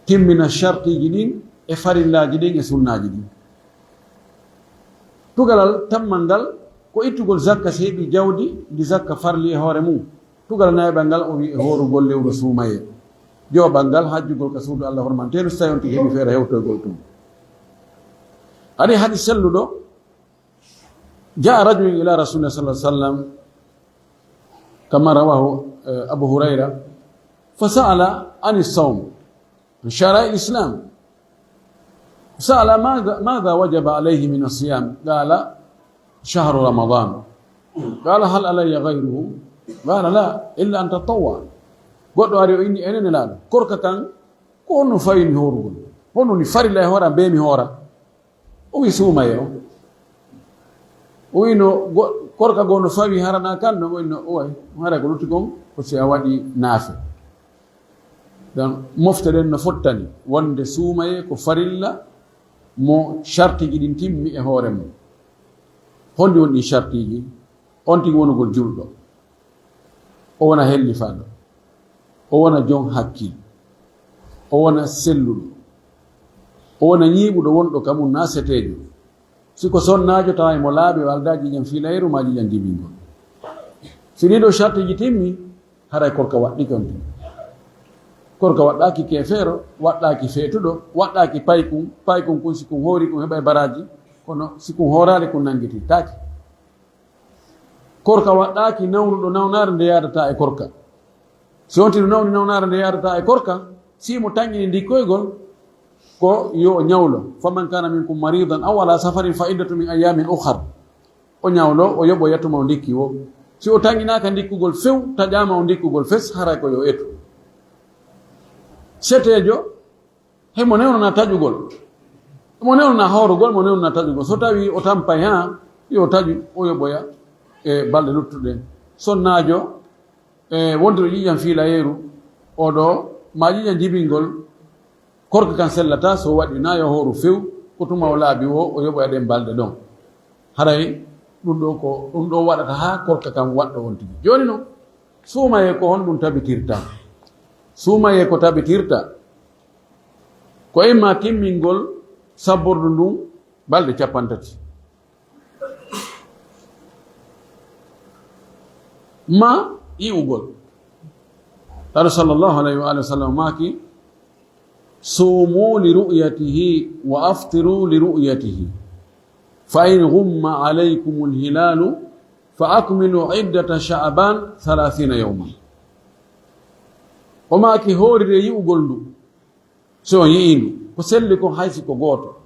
timmina shartiiji ɗin e farillaaji ɗin e sunnaaji ɗin. Tugalal tammal ngal ko ittugol zakka, si heɓi jawdi ndi zakka farli e hoore mum. Tugal nayaɓal ngal o wi e hoorugol lewru suumayee. Jowaɓal ngal hajjugol ka suudu Allah hormanteendu, si tawi on tigi heɓi feere hewtoygol tun. Hari hadis selluɗo, جاء رجل إلى رسول الله صلى الله عليه وسلم كما رواه، آه، أبو هريرة، فسأل عن الصوم، عن شرائع الإسلام. سأل: "ماذا، ماذا وجب عليه من الصيام؟" قال: "شهر رمضان." قال: "هل علي غيره؟" قال: "لا، إلا أن تطوع." Goɗɗo ari o inni, "Enen Nelaaɗo, korka kan, ko honno fawii mi hoorugol? Honno woni farilla e hoore am, bee mi hoora?" O wi suumayee o. O wi no go-, korka goo no fawii, hara na kan no, o wi no, oy, hara ko lutti kon, ko si a waɗi naafe. Donc, mofte ɗen no fottani wonde suumayee ko farilla mo shartiiji ɗin timmi e hoore mum. Honɗi woni ɗin shartiiji? On tigi wonugol julɗo. O wona hellifaaɗo. O wona jon hakkil. O wona selluɗo. O wona ñiiɓuɗo wonɗo ka mum na seteejo. Si ko sonnaajo, tawa mo laaɓi, o aldaa ƴiiƴan fiilayru maa ƴiiƴan jibingol. Si ɗii ɗoo shartiiji timmi, haray korka waɗɗike on tigi. Korka waɗɗaaki keefeero, waɗɗaaki feetuɗo, waɗɗaaki paykun, paykun kun si kun hoori kun heɓay baraaji, kono si kun hooraali kun nanngitittaake. Korka waɗɗaaki nawnuɗo nawnaare nde yaadataa e korka. Si on tigi nawni nawnaare nde yaadataa e korka, si mo tanƴini ndikkoygol, ko yo o ñawlo. "فمن كان منكم مريضا أو على سفر فعدة من أيام أخر." O ñawlo, o yoɓoya tuma o ndikki woo. Si o tanƴinaaka ndikkugol few, taƴaama o ndikkugol fes, haray ko yo etu. Seteejo, himo newnana taƴugol. Mo newnana hoorugol, mo newnana taƴugol. So tawii o tampay haa, yo taƴu, o yoɓoya e balɗe luttuɗe ɗen. Sonnaajo, e wonduɗo ƴiiƴan fiilayeeru, o ɗoo, maa ƴiiƴan jibingol, korka kan sellataa, so waɗi na yo hooru few, ko tuma o laaɓi woo, o yoɓoya ɗen balɗe ɗon. Haray ɗum ɗoo ko, ɗum ɗoo waɗata haa korka kan waɗɗo on tigi. Jooni non, suumayee ko honɗum tabitirta? Suumayee ko tabitirta? Ko imma timmingol sabbordu ndun balɗe cappanɗe tati. Ma yi'ugol. Taala sallallahu alayhi wa alihi wa sallam maaki, "Sumu li ru'yatihi wa aftiru li ru'yatihi. Fa in ghumma alaykumul hilalu fa akmilu iddata sha'ban thalathina yawman." O maaki, "Hoorire yi'ugol ndu." So on yi'ii ndu, ko selli kon hay si ko gooto.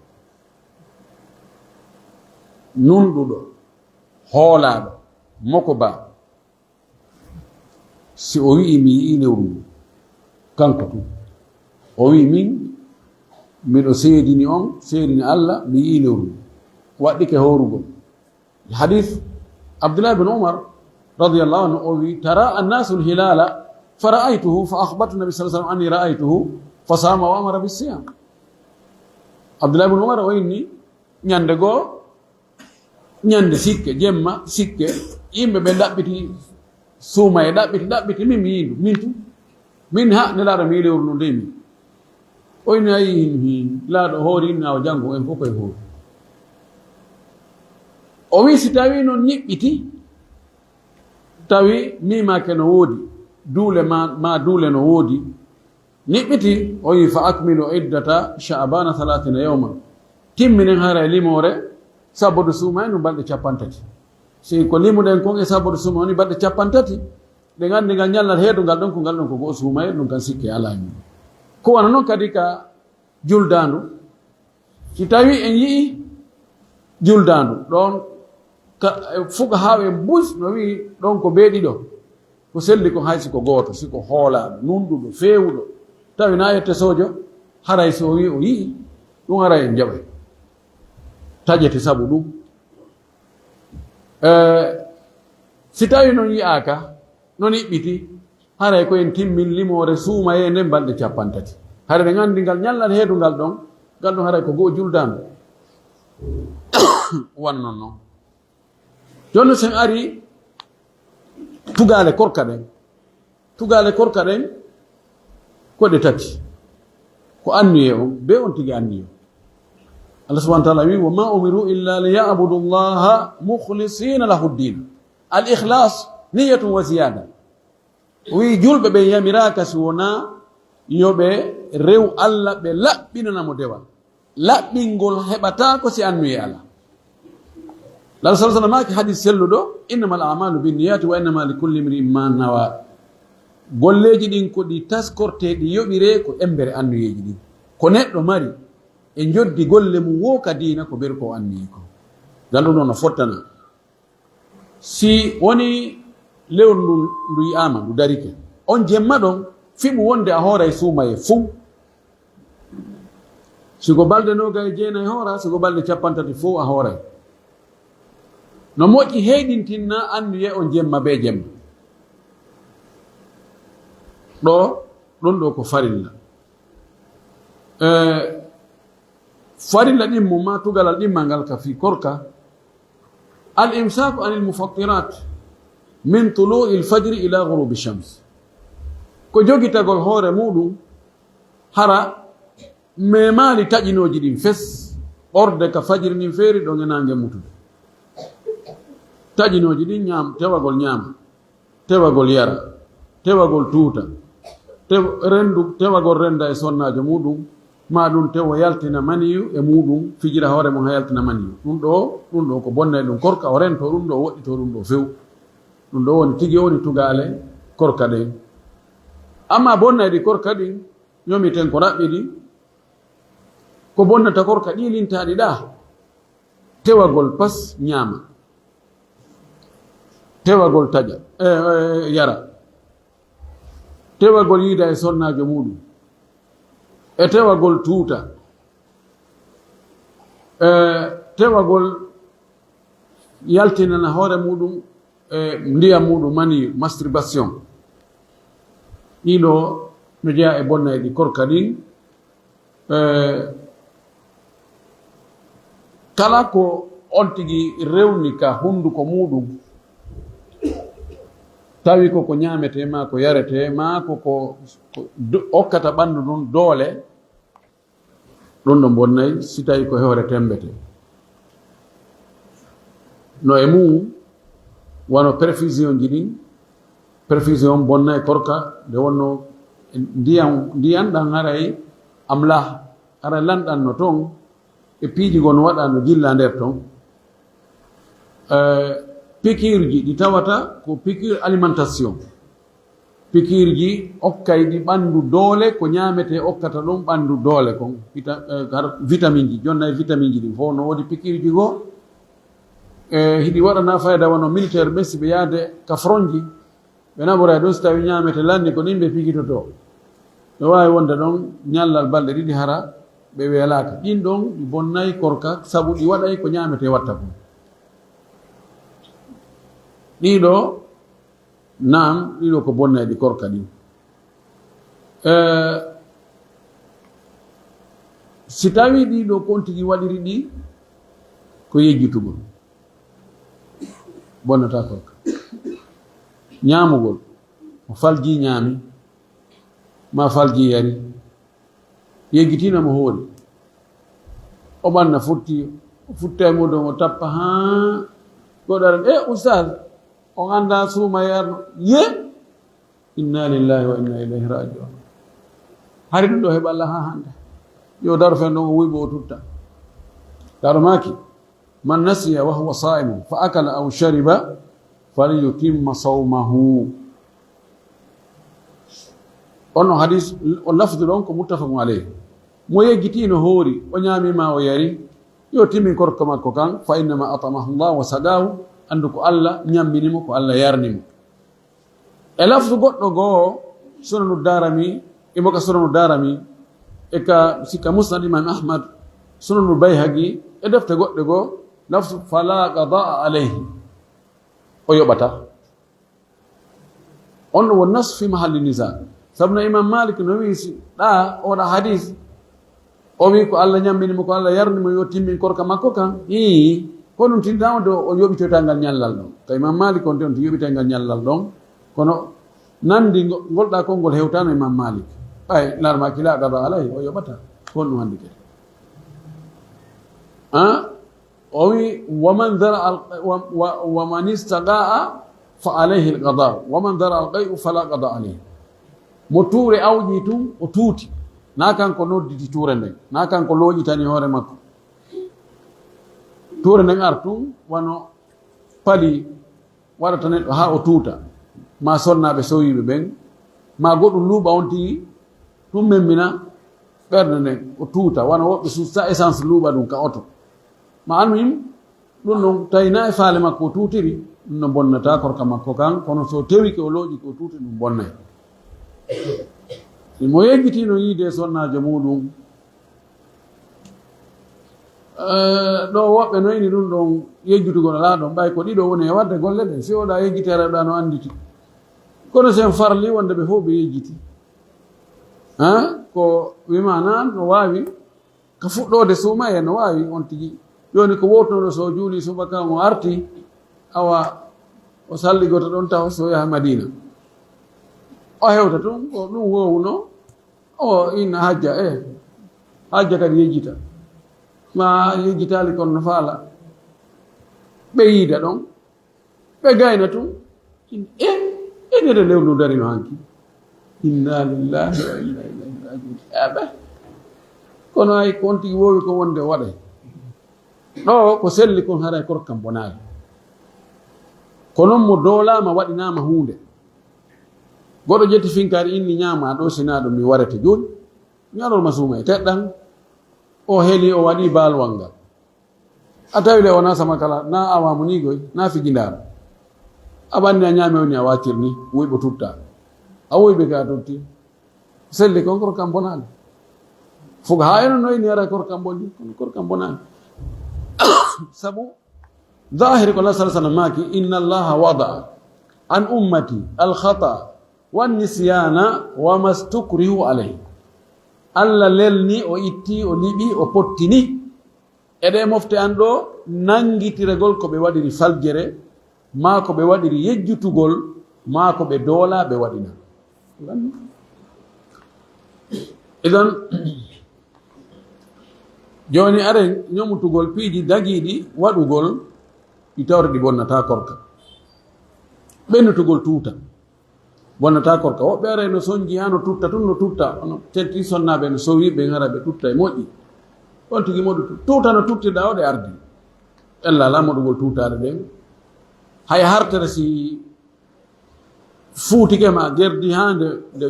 Nunɗuɗo, hoolaaɗo, mokobaa, si o wi'i mi yi'ii lewru ndu, kanko tun. O wi'i min, miɗo seedini on, seedini Allah, mi yi'ii lewru ndu. Waɗɗike hoorugol. Hadith Abdullah bin Umar radiyallahu anhu, o wi, "Tara annasu al-hilala fara'aytuhu fa akhbartu nabi sallallahu alayhi wasallam anni ra'aytuhu fa sama wa amara bis-siyam." Abdullah bin Umar o inni, ñande goo, ñande sikke, jemma sikke, yimɓe ɓe ɗaɓɓiti suumayee, ɗaɓɓiti, ɗaɓɓiti, min mi yiindu, min tun. Min ha, Nelaaɗo mi yi'i lewru ndun dey min. O inni, "Ayi, hin, hin, Nelaaɗo hoori, inna o janngo, en fof koye hoori." O wi, si tawi non niɓɓiti, tawi miimaake no woodi, duule ma, ma duule no woodi. Niɓɓiti, o wi, "Fa akmilu iddata sha'bana thalathina yawman." Timminen haray limoore sabodu suumayee ndun balɗe cappanɗe tati. Si ko limuɗen kon e sabodu suumayee woni balɗe cappanɗe tati, ɗen anndi ngal ñallal heedungal ɗon, ko ngal ɗon ko go'o suumayee, ɗun kan sikke alaa e mum. Ko wano non kadi ka juldaandu. Si tawii en yi'ii juldaandu, ɗon ka, fuqahaa'en bus no wi'i ɗon ko bee ɗiɗo. Ko selli kon hay si ko gooto, si ko hoolaaɗo, nunɗuɗo, feewuɗo, tawi na yette soojo, haray si o wi'i o yi'ii, ɗun haray en jaɓay. Taƴete sabu ɗun. Eh, si tawii non yi'aaka, no niɓɓiti, haray ko en timmin limoore suumayee nden balɗe cappanɗe tati. Haray ɗen anndi ngal ñallal heedungal ɗon, ngal ɗon haray ko go'o juldaandu. Wano non non. Jooni si en arii tugaale korka ɗen. Tugaale korka ɗen ko ɗe tati. Ko anniyee on, bee on tigi anniyee. Allah subhanahu wa ta'ala wi, "Wa ma umiru illa li ya'budu Allaha mukhlisina lahu ddin." Al ikhlas, niyyatun wa ziyada. O wi, julɓe ɓen yamiraaka si wonaa yo ɓe rew Allah, ɓe laɓɓinana mo dewal. Laɓɓingol heɓataako si anniyee alaa. Laara sallallahu alaihi wasallam maaki hadis selluɗo, "Innamal a'malu binniyati wa innama likulli imri'in ma nawa." Golleeji ɗin ko ɗi taskortee, ɗi yoɓiree ko embere anniyeeji ɗin. Ko neɗɗo mari e njoddi golle mum woo ka diina ko ɓeru ko anniyee kon. Ngal ɗun ɗon no fottana. Si wonii lewru ndun ndu yi'aama, ndu darike. On jemma ɗon, fiɓu wonde a hooray suumayee fow. Si ko balɗe noogay e jeenay hooraa, si ko balɗe cappanɗe tati fow a hooray. No moƴƴi heyɗintinna anniyee on jemma bee jemma. Ɗoo, ɗun ɗoo ko farilla. Eh, farilla ɗimmo maa tugalal ɗimmal ngal ka fii korka. Al imsaku anil mufattirat min tulu'il fajri ila ghurubi shams. Ko jogitagol hoore muɗum hara memaali taƴinooji ɗin fes, ɓorde ka fajiri ndin feeri ɗon e naange mutude. Taƴinooji ɗin ñaam, tewagol ñaama, tewagol yara, tewagol tuuta, tew-, rendu, tewagol renda e sonnaajo muɗum, maa ɗum tewo yaltina maniyu e muɗum, fijira hoore mum haa yaltina maniyu. Ɗum ɗo, ɗum ɗo ko bonnay ɗum korka, o rento ɗum ɗo, o woɗɗito ɗum ɗo few. Ɗum ɗo woni tigi woni tugaale korka ɗen. Amma bonnayɗi korka ɗin, ñomiten ko raɓɓiɗi, ko bonnata korka ɗi lintaaɗi ɗa, tewagol pas ñaama, tewagol taƴa, eh, eh, yara, tewagol yiida e sonnaajo muɗum, e tewagol tuuta, e tewagol yaltinana hoore muɗum e ndiyam muɗum mani, masturbation. Ɗiɗo no jeyaa e bonnayɗi korka ɗin. Eh, kala ko on tigi rewni ka hunduko muɗum, tawi ko ko ñaamete maa ko yarete maa ko ko, ko do-, okkata ɓanndu ndun doole, ɗum ɗo bonnay si tawi ko hoore tembete. No e mum wano perfusion ji ɗin, perfusion bonnay korka, nde wonno ndiyan, ndiyan ɗan haray amlah, haray lanɗan no ton, e piiji goo no waɗa no jilla nder ton. Eh, pikiirji ɗi tawata ko pikiir alimentation. Pikiirji okkay ɗi ɓanndu doole, ko ñaametee okkata ɗum ɓanndu doole kon. Vita-, eh, har vitaminji, jonnay vitaminji ɗin fof no woodi pikiirji goo. E hiɗi waɗana fayda wano militaire ɓen si ɓe yaade ka fronji, ɓe naɓoray ɗum si tawi ñaamete lanni ko ɗin ɓe pikitotoo. Ɓe waawi wonde ɗon ñallal balɗe ɗiɗi hara ɓe weelaaka. Ɗin ɗon ɗi bonnay korka sabu ɗi waɗay ko ñaametee watta kon. Ɗiɗo Naam, ɗiɗo ko bonnayɗi korka ɗin. Eh, si tawii ɗiɗo kon tigi waɗiri ɗi, ko yejjitugol. Bonnata korka. Ñaamugol. Mo falji ñaami, ma falji yari. Yejjitina mo hoori. O ɓanna futti, o futta e muɗum, o tappa haa goɗɗo ara, "Eh, Oustaz, on anndaa suumayee arno?" Ye? Inna lillahi wa inna ilayhi raji'un. Hari ɗum ɗo heɓa Allah ha hande. Yo daro fen ɗon o wuyɓe o tutta. Daro maki, "Man nasiya wa huwa sa'imun fa akala aw shariba falyutimma sawmahu." On no hadis, o lafdu ɗon ko muttafaqun alayh. Mo yejjiti no hoori, o ñaami ma o yari, yo timmin korka makko kan, "fa innama at'amahu Allah wa saqahu," andu ko Allah ñammini mo, ko Allah yarni mo. E lafdu goɗɗo goo, Sunanu Darami, imo ka Sunanu Darami, e ka, si ka Musnad Imam Ahmad, Sunanu Bayhaqi, e defte goɗɗe goo, lafdu, "Fala qada'a alayhi." O yoɓata. On ɗum won nas fi mahalli nisa. Sabu no Imam Malik no wi'i si ɗa oɗa hadis, o wi'i ko Allah ñammini mo, ko Allah yarni mo, yo timmin korka makko kan. Ii, ko ɗum tinta on de o yoɓitoyta ngal ñallal ɗon. Ka Imam Malik on de on yoɓitay ngal ñallal ɗon. Kono nandi ngo-, ngol ɗa konngol hewtano Imam Malik. Ɓay larma kila qada alay, o yoɓata. Ko ɗum andi kadi. Ah? O wi, "Wa man dara al-, wa, wa, wa man istaqa'a fa alayhi al-qada, wa man dara al-qay'u fala qada alayhi." Mo tuure awƴi tun, o tuuti. Na kanko nodditi tuure nden. Na kanko looƴitani hoore makko. Tuure nden ar tun, wano pali waɗata neɗɗo haa o tuuta. Ma sonnaaɓe sowiiɓe ɓen, ma goɗɗum luuɓa on tigi, ɗum memmina ɓernde nden, o tuuta. Wano woɓɓe suusta essence luuɓa ɗum ka oto. Ma almuhim, ɗum ɗon tawi na e faale makko o tuutiri, ɗum no bonnata korka makko kan, kono so tewike o looƴi ko tuuti ɗum bonnay. Si mo yejjitino yiide sonnaajo muɗum, eh, ɗo woɓɓe no ini ɗum ɗon yejjutugol alaa ɗon, ɓay ko ɗiɗo woni e waɗde golle ɗen, si oɗa yejjiti ara ɗa no annditi. Kono sen farli wonde ɓe fof ɓe yejjiti. Ha? Ko wima nan no waawi Ka fuɗɗoode suuma e no waawi on tigi. Jooni ko wowtunoɗo so o juuli subaka o arti, awa o salligoto ɗon tawa so yaha Madina. O hewta tun ko ɗum wowuno, o inna hajja e hajja kadi yejjita. Ma yejjitaali kono no faala. Ɓe yiida ɗon. Ɓe gayna tun. E, e nde lewru ndu darino hanki. Inna lillahi wa inna ilayhi rajiun. Aɓe. Kono ay kon tigi wowi ko wonde waɗay. Ɗo ko selli kon haray korkam bonaali. Ko non mo doolama waɗinama huunde. Goɗo ƴetti finkaari inni ñaama ɗo sina ɗum mi warete jooni. Ñalorma suuma e teɗɗan. O heli o waɗi baalwal ngal. A tawi le wona sama kala, na awamu ni goy, na fijindar. A ɓanni a ñaami woni a waccir ni, wuyɓo tutta. A wuyɓe ka tutti. Selli kon kor kam bonani. Fuga ha eno noy ni ara kor kam boni, kon kor kam bonani. Sabu, zahiri ko Allah sallallahu alaihi wasallam maki, "Inna Allah wada an ummati al khata wa nisyana wa mastukrihu alayhi." Allah lelni, o itti, o liɓi, o pottini. E ɗe mofte an ɗo, nanngitiragol ko ɓe waɗiri faljere, maa ko ɓe waɗiri yejjutugol, maa ko ɓe doola ɓe waɗina. Idan, jooni aren ñomutugol piiji dagiiɗi waɗugol, ɗi tawri ɗi bonnata korka. Ɓennutugol tuuta. Bonnata korka. Woɓɓe ara no sonji haa no tutta tun, no tutta. Ono tenti sonnaaɓe no sowi ɓe ngara ɓe tutta e moƴƴi. On tigi moɗu tu-, tuuta no tuttirɗa o ɗe ardi. Ella la moɗugol tuutaare ɗen. Hay hartere si fuutike ma gerdi haa nde, nde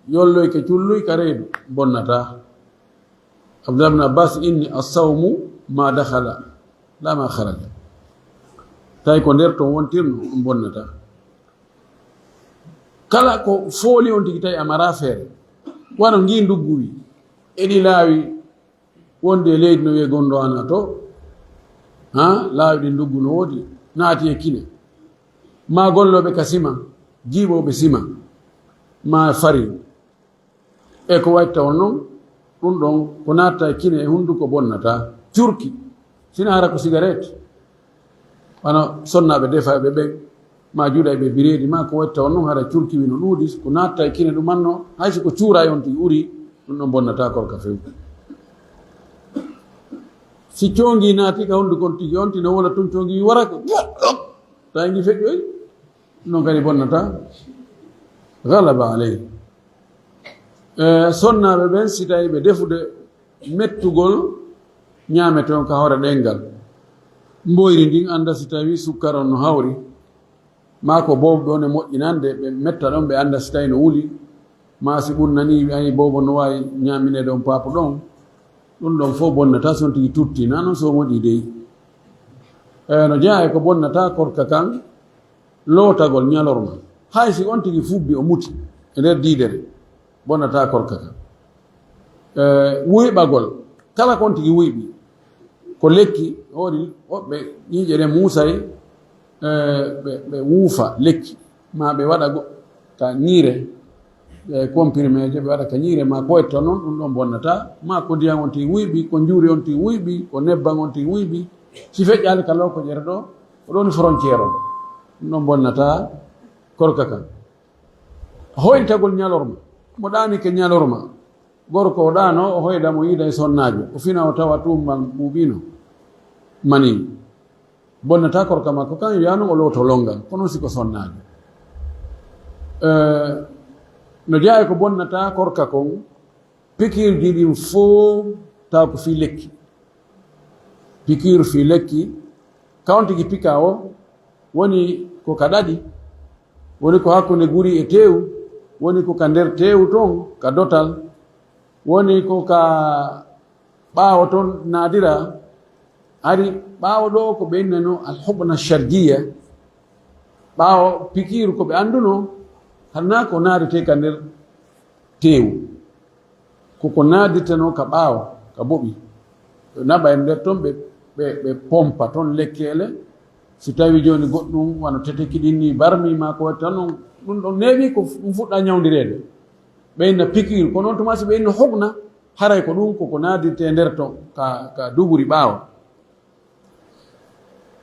yolloyke culluy ka reedu, bonnata. Abdullah ibn Abbas inni as-sawmu ma dakhala la ma kharaja. Tawi ko nder ton wontirno, ɗum bonnata. Kala ko fooli on tigi tawi a mara feere. Wano ngi nduggu wi. Eɗi laawi wonde e leydi no wiye gondo ana to. Ha? Laawi ɗi nduggu no woodi. Naati e kine. Ma gollooɓe ka sima. Jiiɓooɓe sima. Ma fari. E ko watta on non, ɗum ɗon ko natta e kine e hunduko bonnata. Curki, sina hara ko sigaret. Wano sonnaaɓe defayɓe ɓen, ma juuɗayɓe bireedi, ma ko watta on non hara curki wino ɗuuɗi, ko natta e kine ɗum anno, hay si ko cuura e on tigi uri, ɗum ɗon bonnata korka few. Si coongi naati ka hunduko on tigi, on tino wona tun coongi wara ko, tawi ngi feƴƴoy. Non kadi bonnata. Galaba alay. E, sonnaaɓe ɓen, si tawii ɓe defude mettugol ñaamete on ka hoore ɗenngal, mboyri ndin annda si tawii sukkara on no hawri, maa ko boobo ɓe on e moƴƴinande, ɓe metta ɗon, ɓe annda si tawii no wuli, maa si ɓurnanii, ɓe ayi boobo no waawi ñaamineede on paapo ɗon, ɗun ɗon fow bonnataa si on tigi tutti, naa non si o moɗii dey. E, no jeyaa e ko bonnataa korka kan, lootagol ñalorma. Hay si on tigi fubbi o muti e nder diidere, bonnataa korka kan. E, wuyɓagol, kala ko on tigi wuyɓi, ko lekki, woodi woɓɓe ƴiiƴe ɗen muusay, e, ɓe, ɓe wuufa lekki, maa ɓe waɗa go-, ka ñiire, e, comprimé je ɓe waɗa ka ñiire, maa ko etta non, ɗun ɗon bonnataa, maa ko ndiyan on tigi wuyɓi, ko njuuri on tigi wuyɓi, ko nebban on tigi wuyɓi, si feƴƴaali ka lookoƴere ɗoo, ko ɗon frontière on. Ɗun ɗon bonnataa korka kan. Hoytagol ñalorma. Mo ɗaanike ñalorma, gorko o ɗaanoo, o hoyda mo yiida e sonnaajo. O fina o tawa tuumbal ɓuuɓiino. Mani. Bonnataa korka makko kan, yo yaanu o looto lonngal. Kono si ko sonnaajo. Eh, no jeyaa e ko bonnataa korka kon, pikiirji ɗin fow taw ko fii lekki. Pikiir fii lekki, ka on tigi pikaa o, woni ko ka ɗaɗi, woni ko hakkunde guri e teewu, woni ko ka nder teewu ton, ka dotal, woni ko ka ɓaawo ton naadiraa. Hari ɓaawo ɗoo ko ɓe innanoo alhubna sharjiya, ɓaawo pikiiru ko ɓe anndunoo, hara naa ko naadetee ka nder teewu. Ko ko naadirtenoo ka ɓaawo, ka boɓi. Ɓe naɓa e nder ton, ɓe, ɓe, ɓe pompa ton lekkeele. Si tawii jooni goɗɗun, wano teteki ɗin nii, barmi maa ko watta non, ɗun ɗon neeɓii ko ɗun fuɗɗaa ñawndireede. Ɓe inna pikiir, kono on tuma si ɓe inna hogna, haray ko ɗun ko ko naadirtee nder ton, ka, ka duburi ɓaawo.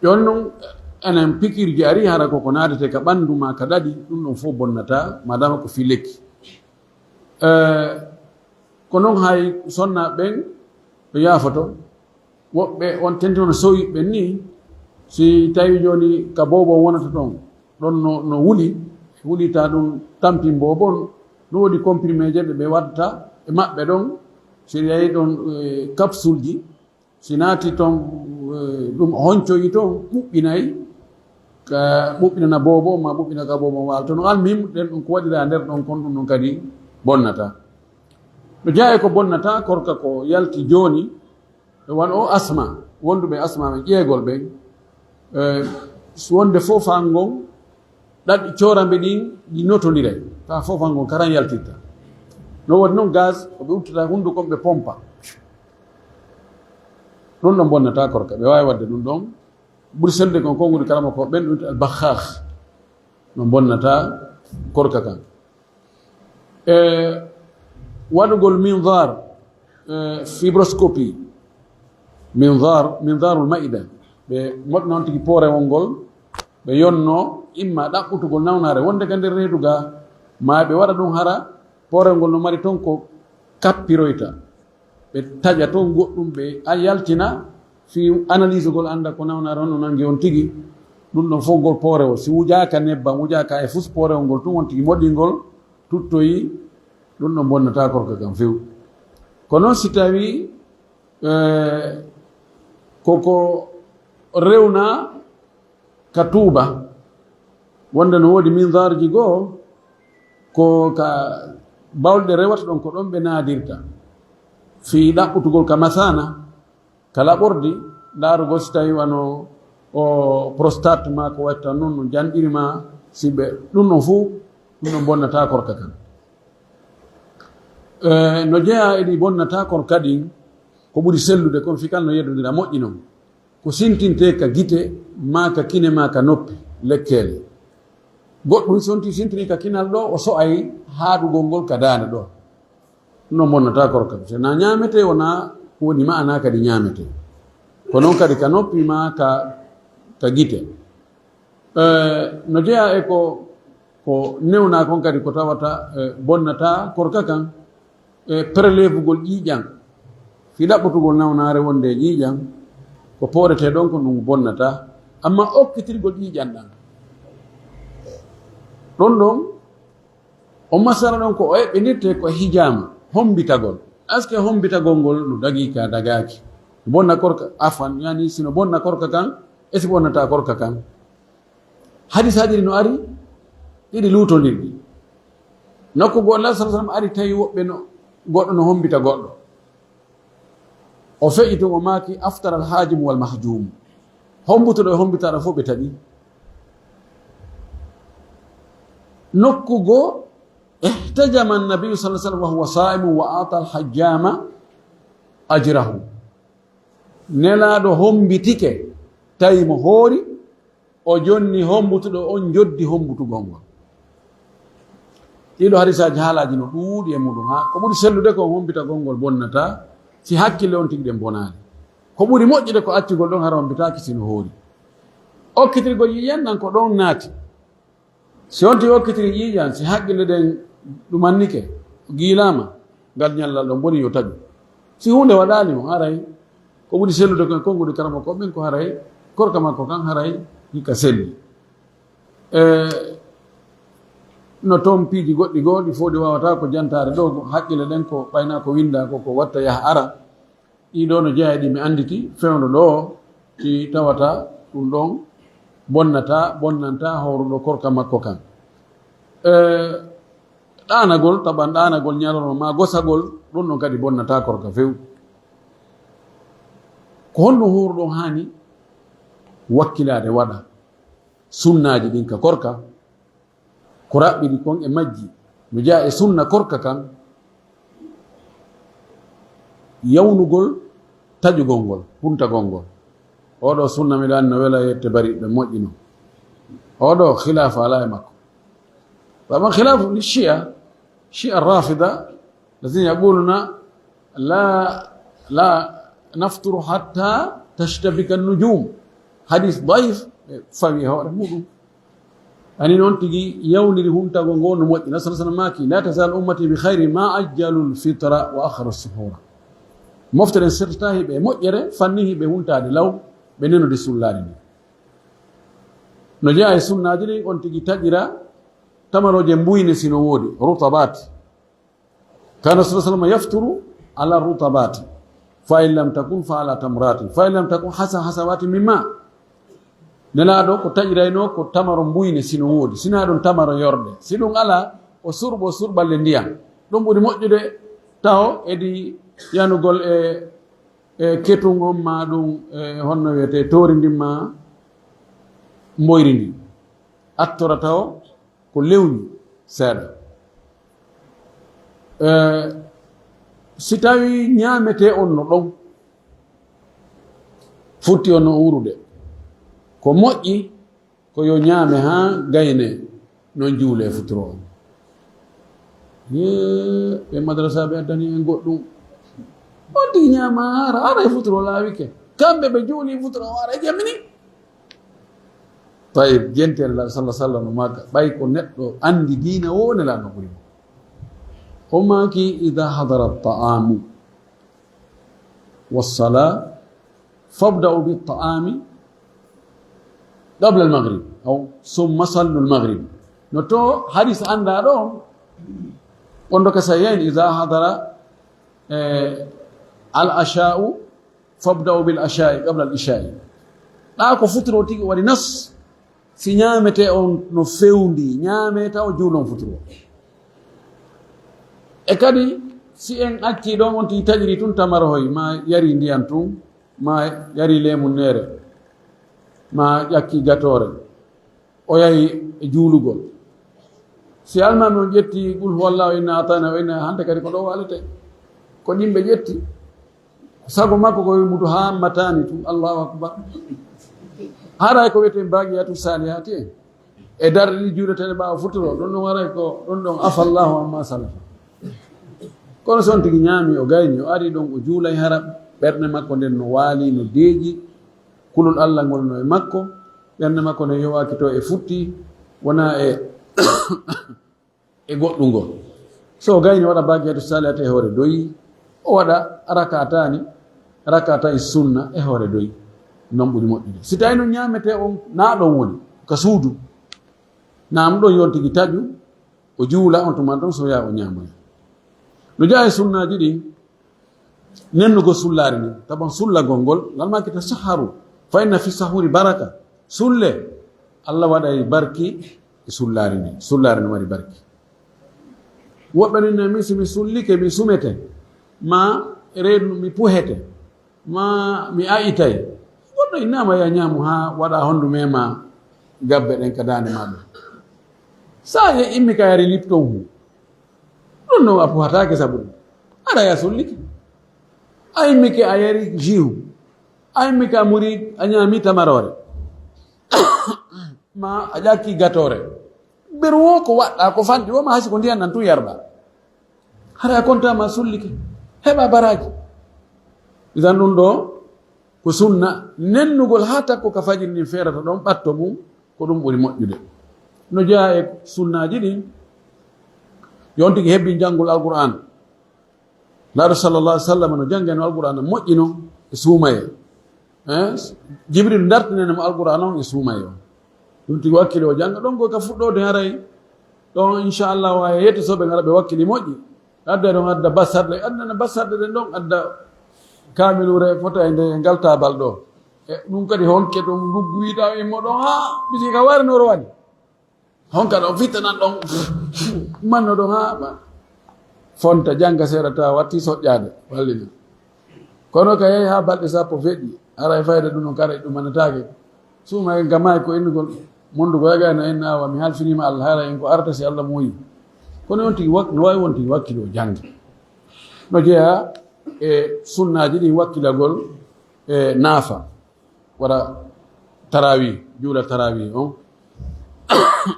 Jon non, enen pikiirji ari, hara ko ko naadetee ka ɓanndu maa ka ɗaɗi, ɗun ɗon fow bonnataa, maadaama ko fii lekki. Eh, ko non hay sonnaaɓe ɓen ɓe yaafoto. Woɓɓe on tenti hono sowiɓe ɓen nii, si tawii jooni ka boobo wonata ɗon, ɗon no, no wuli, wulitaa ɗun tampin boobo on, no woodi comprimé je ɓe, ɓe watta e maɓɓe ɗon, si yahi ɗon, eh, capsule ji, si naati ton, eh, ɗun honcoyi ton, ɓuɓɓinay, ka ɓuɓɓinana boobo on, maa ɓuɓɓina ka boobo on waala ton. Almuhim, ɗen ɗun ko waɗiraa nder ɗon kon, ɗun ɗon kadi bonnataa. No jeyaa e ko bonnataa korka ko yalti jooni, e wano o asma, wonduɓe asma ɓen ƴeegol ɓen, eh, wonde fow faa ngon ɗaɗi cooramɓe ɗin ɗi notondiray, faa fow faa ngon karan yaltirta. No woodi non gaz, ko ɓe uttata hunduko ɓe pompa. Ɗun ɗon bonnataa korka, ɓe waawi waɗde ɗun ɗon. Ɓuri sellude kon konguɗi kala mo ko ɓen ɗun al bakhaakh. No bonnataa korka kan. E waɗugol minzar, e fibroscopie, minzar, minzarul maida. Ɓe moɗna on tigi poorewol ngol, ɓe yonnoo imma ɗaɓɓutugol nawnaare wonde ka nder reedu gaa, maa ɓe waɗa ɗun hara poorewol ngol no mari ton ko kappiroyta. Ɓe taƴa ton goɗɗun, ɓe a yaltina fii analyse gol, annda ko nawnaare honno nangi on tigi. Ɗun ɗon fow ngol poorewol, si wujaaka nebban, wujaaka e fus, poorewol ngol tun on tigi moɗingol, tuttoyi, ɗun ɗon bonnataa korka kan few. Ko non si tawii, eh, ko ko rewnaa ka tuuba, wonde no woodi minzarji goo, ko ka bawle ɗe rewata ɗon, ko ɗon ɓe naadirta. Fii ɗaɓɓutugol ka masaana, ka laɓordi, ndaarugol si tawii wano o prostate maa ko watta non, no janɗiri maa, si ɓe, ɗun ɗon fow, ɗun ɗon bonnataa korka kan. Eh, no jeyaa e ɗi bonnataa korka ɗin, ko ɓuri sellude kon fii kala no yeddondira moƴƴi non. Ko sintintee ka gite, maa ka kine, maa ka noppi, lekkeele. Goɗɗun si on tigi sintini ka kinal ɗoo, o so'ay haaɗugol ngol ka daande ɗoo. No bonnataa korka. Se na ñaametee, wonaa ko woni maanaa kadi ñaametee. Ko non kadi ka noppi, maa ka, ka gite. Eh, no jeyaa e ko, ko newnaa kon kadi ko tawata, eh, bonnataa korka kan, e prélèvegol ƴiiƴan. Fii ɗaɓɓutugol nawnaare wonde e ƴiiƴan, ko pooretee ɗon ko ɗun bonnataa. Amma okkitirgol ƴiiƴan ɗan, ɗon ɗon, On masala ɗon ko o eɓɓinirte ko hijaama, hombitagol. Est-ce que hombitagol ngol no dagii ka dagaaki? No bonna korka, afwan, yani si no bonna korka kan, e si bonnata korka kan? Hadisaaji ɗi no ari, ɗiɗi luutondirɗi. Nokku goo, Annabi sallallahu alaihi wasallam ari tawi woɓɓe no, goɗɗo no hombita goɗɗo. O feƴƴi tun, o maaki, "Aftara al-haajimu wal mahjuum." Hombutuɗo e hombitaaɗo fof ɓe taƴi. Nokku goo, "Ihtajama an-nabiyyu sallallahu alaihi wasallam wa huwa saa'imun wa a'ta al-hajjaama ajrahu." Nelaaɗo hombitike, tawi mo hoori, o jonni hombutuɗo on joddi hombutugol ngol. Ɗiɗo hadisaaji haalaaji no ɗuuɗi e muɗum, ha ko ɓuri sellude ko hombitagol ngol bonnata si hakkille on tigi ɗen bonaali. Ko ɓuri moƴƴude ko accugol ɗon hara hombitaaki si no hoori. Okkitirgol yiyan nan ko ɗon naati. Si on tigi okkitiri yiyan, si hakkille ɗen ɗumannike, giilaama, ngal ñallal ɗon boni yo taƴu. Si huunde waɗaali mo, haray ko ɓuri sellude ko e konguɗi karamoko ɓen ko haray korka makko kan haray hika selli. E, no toon piiji goɗɗi goo ɗi fof ɗi waawata ko jantaare ɗo, hakkille ɗen ko ɓayna ko winnda ko, ko watta yaha ara. Ɗii ɗoo no jeyaa e ɗi mi annditi, fewndo ɗoo, ɗi tawata ɗum ɗon bonnata, bonnanta hooruɗo korka makko kan. E, ɗaanagol, taɓan ɗaanagol ñalorma maa gosagol, ɗum ɗon kadi bonnata korka few. Ko honɗum hooruɗo haani wakkilaade waɗa sunnaaji ɗin ka korka? Ko raɓɓiɗi kon e majji no jeyaa e sunna korka kan, yawnugol taƴugol ngol, huntagol ngol. Oɗo sunna miɗo anndi no wela yette bari ɓe moƴƴino. Oɗo khilaafu alaa e makko. Wa amma khilaafu li shia, shia rafida, lazina yaquluna la, la nafturu hatta tashtabika nujum. Hadis daif, ɓe fawi e hoore muɗum. Ani noon tigi yawniri huntagol ngol no moƴƴi. Nabi sallallahu alaihi wasallam maaki, "La tazal ummati bi khairin ma ajjalul fitra wa akhara suhura." Mofte ɗen sertata hiɓe moƴƴere, fanni hiɓe huntaade law, ɓe nenodi sullaade ndi. No jeyaa e sunnaaji ɗin, on tigi taƴira tamarooje mbuyne si no woodi, rutabat. Kana sallallahu alaihi wasallam yafturu ala rutabati. Fa in lam takun fa ala tamratin. Fa in lam takun hasa hasawati mimma. Nelaaɗo ko taƴiraynoo ko tamaro mbuyne si no woodi. Si na ɗum tamaro yorɗe. Si ɗum alaa, o surɓo surɓalle ndiyam. Ɗum ɓuri moƴƴude taho edi yanugol e, e ketum on maa ɗum, e honno wiyetee, toori ndin maa mboyri ndin. Attora taho ko lewñi seeɗa. E, si tawi ñaametee on no ɗon, futti on no wuurude, ko moƴƴi ko yo ñaame haa gayne, non juulee futuro on. Yee, ɓe madrasaaɓe addani en goɗɗum. On tigi ñaama hara, hara e futuro laawike. Kamɓe ɓe juuli futuro o hara e jemini. Tayib, jenti Nelaaɗo sallallahu alaihi wasallam no maaka, ɓay ko neɗɗo anndi diina woo, Nelaaɗo ɓuri mo. O maaki, "Idha hadara at-ta'amu was-sala, fabda'u bit-ta'ami qabla al-maghrib, aw summa sallu al-maghrib." No to hadis anndaa ɗo, on ɗo ka Sahihayn, "Idha hadara, eh, al-asha'u, fabda'u bil asha'i qabla al isha'i." Ɗa ko futuro tigi waɗi nas, si ñaametee on no fewndi, ñaamee taw juulon futuro. E kadi, si en acci ɗon, on tigi taƴiri tun tamarohoy, ma yari ndiyan tun, ma yari leemun neere, ma ƴakki gatoore, o yahi e juulugol. Si almaami on ƴetti Qul huwallahu, inna atayna, o inna, hande kadi ko ɗo waalete. Ko ɗin ɓe ƴetti. Sago makko ko wimudu haa matani tun, Allahu akbar. Haray ko wiyeten baqiyatu salihati en. E darɗe ɗi juuleteɗe ɓaawo futuro, ɗon ɗon haray ko, ɗon ɗon afallahu amma salafa. Kono si on tigi ñaami, o gayni, o ari ɗon, o juulay hara, ɓernde makko nden no waali, no deeƴi, kulol Allah ngol no e makko, ɓernde makko nden yowaaki to e futti, wona e, e goɗɗungol. So o gayni, waɗa baqiyatu salihati e hoore doyi, o waɗa rakatani, rakatay sunna e hoore doyi. Non ɓuri moƴƴude. Si tawi no ñaametee on, na ɗon woni, ka suudu, na ɗum ɗon yon tigi taƴu, O juula on tuma ɗon, so yaha o ñaamoya. No jeyaa e sunnaaji ɗin, nennugol sullaari ndin. Taban sullagol ngol, ngal maaki tasahharu, fa inna fi sahuri baraka. Sulle, Allah waɗay barki e sullaari ndin. Sullaari no mari barki. Woɓɓe nin ne, min si mi sullike, mi sumete, ma reedu mi puhete, ma mi ayitay. Goɗɗo innaama ya ñaamu haa waɗa hondu mema gabbe ɗen ka daande ma ɗon. Sa ye immi ka yari Lipton hu. Ɗum non a puhataake sabu ɗum. Ara ya sullike. A immi ke a yari jus hu. A immi ka muri a ñaami tamaroore. Ma a ƴakki gatoore. Beru wo ko waɗɗa ko fanɗi wo ma hasi ko ndiyan nan tun yarɓa. Hara a konta ma sullike. Heɓa baraaji. Idan ɗum ɗo ko sunna nennugol haa takko ka fajiri ndin feerata ɗon ɓatto mum, ko ɗum ɓuri moƴƴude. No jeyaa e sunnaaji ɗin, yo on tigi hebbin janngol Alqur'aan. Laaɗo sallallahu alaihi wasallam no janngeno Alqur'aana moƴƴi non e suumayee. Eh, Jibril dartinene mo Alqur'aana on e suumayee on. Ɗum tigi wakkili o jannga ɗon ko ka fuɗɗoode haray. Ɗon inchallah wa yetto soɓe ngara ɓe wakkili moƴƴi. Adda ɗon adda basarɗe, adda na basarɗe ɗen ɗon adda kaamiluure fota e nde ngal taabal ɗo. E ɗum kadi honke ɗum nduggu wiɗa immo ɗon ha bisi ka wari no rowani. Honka ɗon fittanan ɗon manno ɗon ha ma fonta jannga seeɗa ta watti soƴƴaade wallini. Kono ka yehi ha balɗe sappo feƴƴi, haray fayda ɗum non kara ɗum manataake. Suuma en gamaay ko innugol mondugo yagayno en awa mi halfinima Allah haray en ko arata si Allah muuyi. Kono on tigi wak-, no wawi won tigi wakkili o jannga. No jeeya e sunnaaji ɗin wakkilagol e naafa. Waɗa tarawi, juula tarawi on.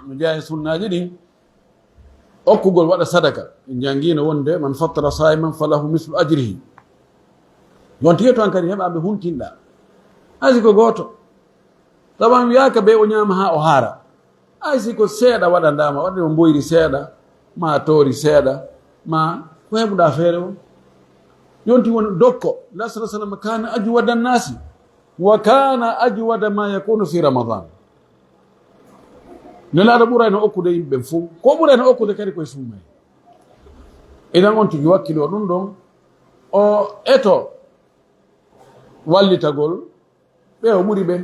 No jeeya e sunnaaji ɗin, okkugol waɗa sadaka. En jangino wonde, "Man fattara saiman falahu mislu ajrihi." Yonti yeto an kadi heɓa ɓe huntinɗa. Asi ko gooto. Tawa mi wiyaka be o ñaama ha o haara. Ay si ko seeɗa waɗandaama, waɗde o mboyri seeɗa, ma toori seeɗa, ma ko heɓuɗa feere on. Yonti woni dokko, la sallallahu alaihi wasallam kana ajwada nasi, wa kana ajwada ma yakunu fi Ramadan. Nelaaɗo ɓurayno okkude yimɓe ɓen fof, ko ɓurayno okkude kadi koye suumay. Idan on tigi wakkilo ɗum ɗon, o eto wallitagol ɓe o ɓuri ɓe,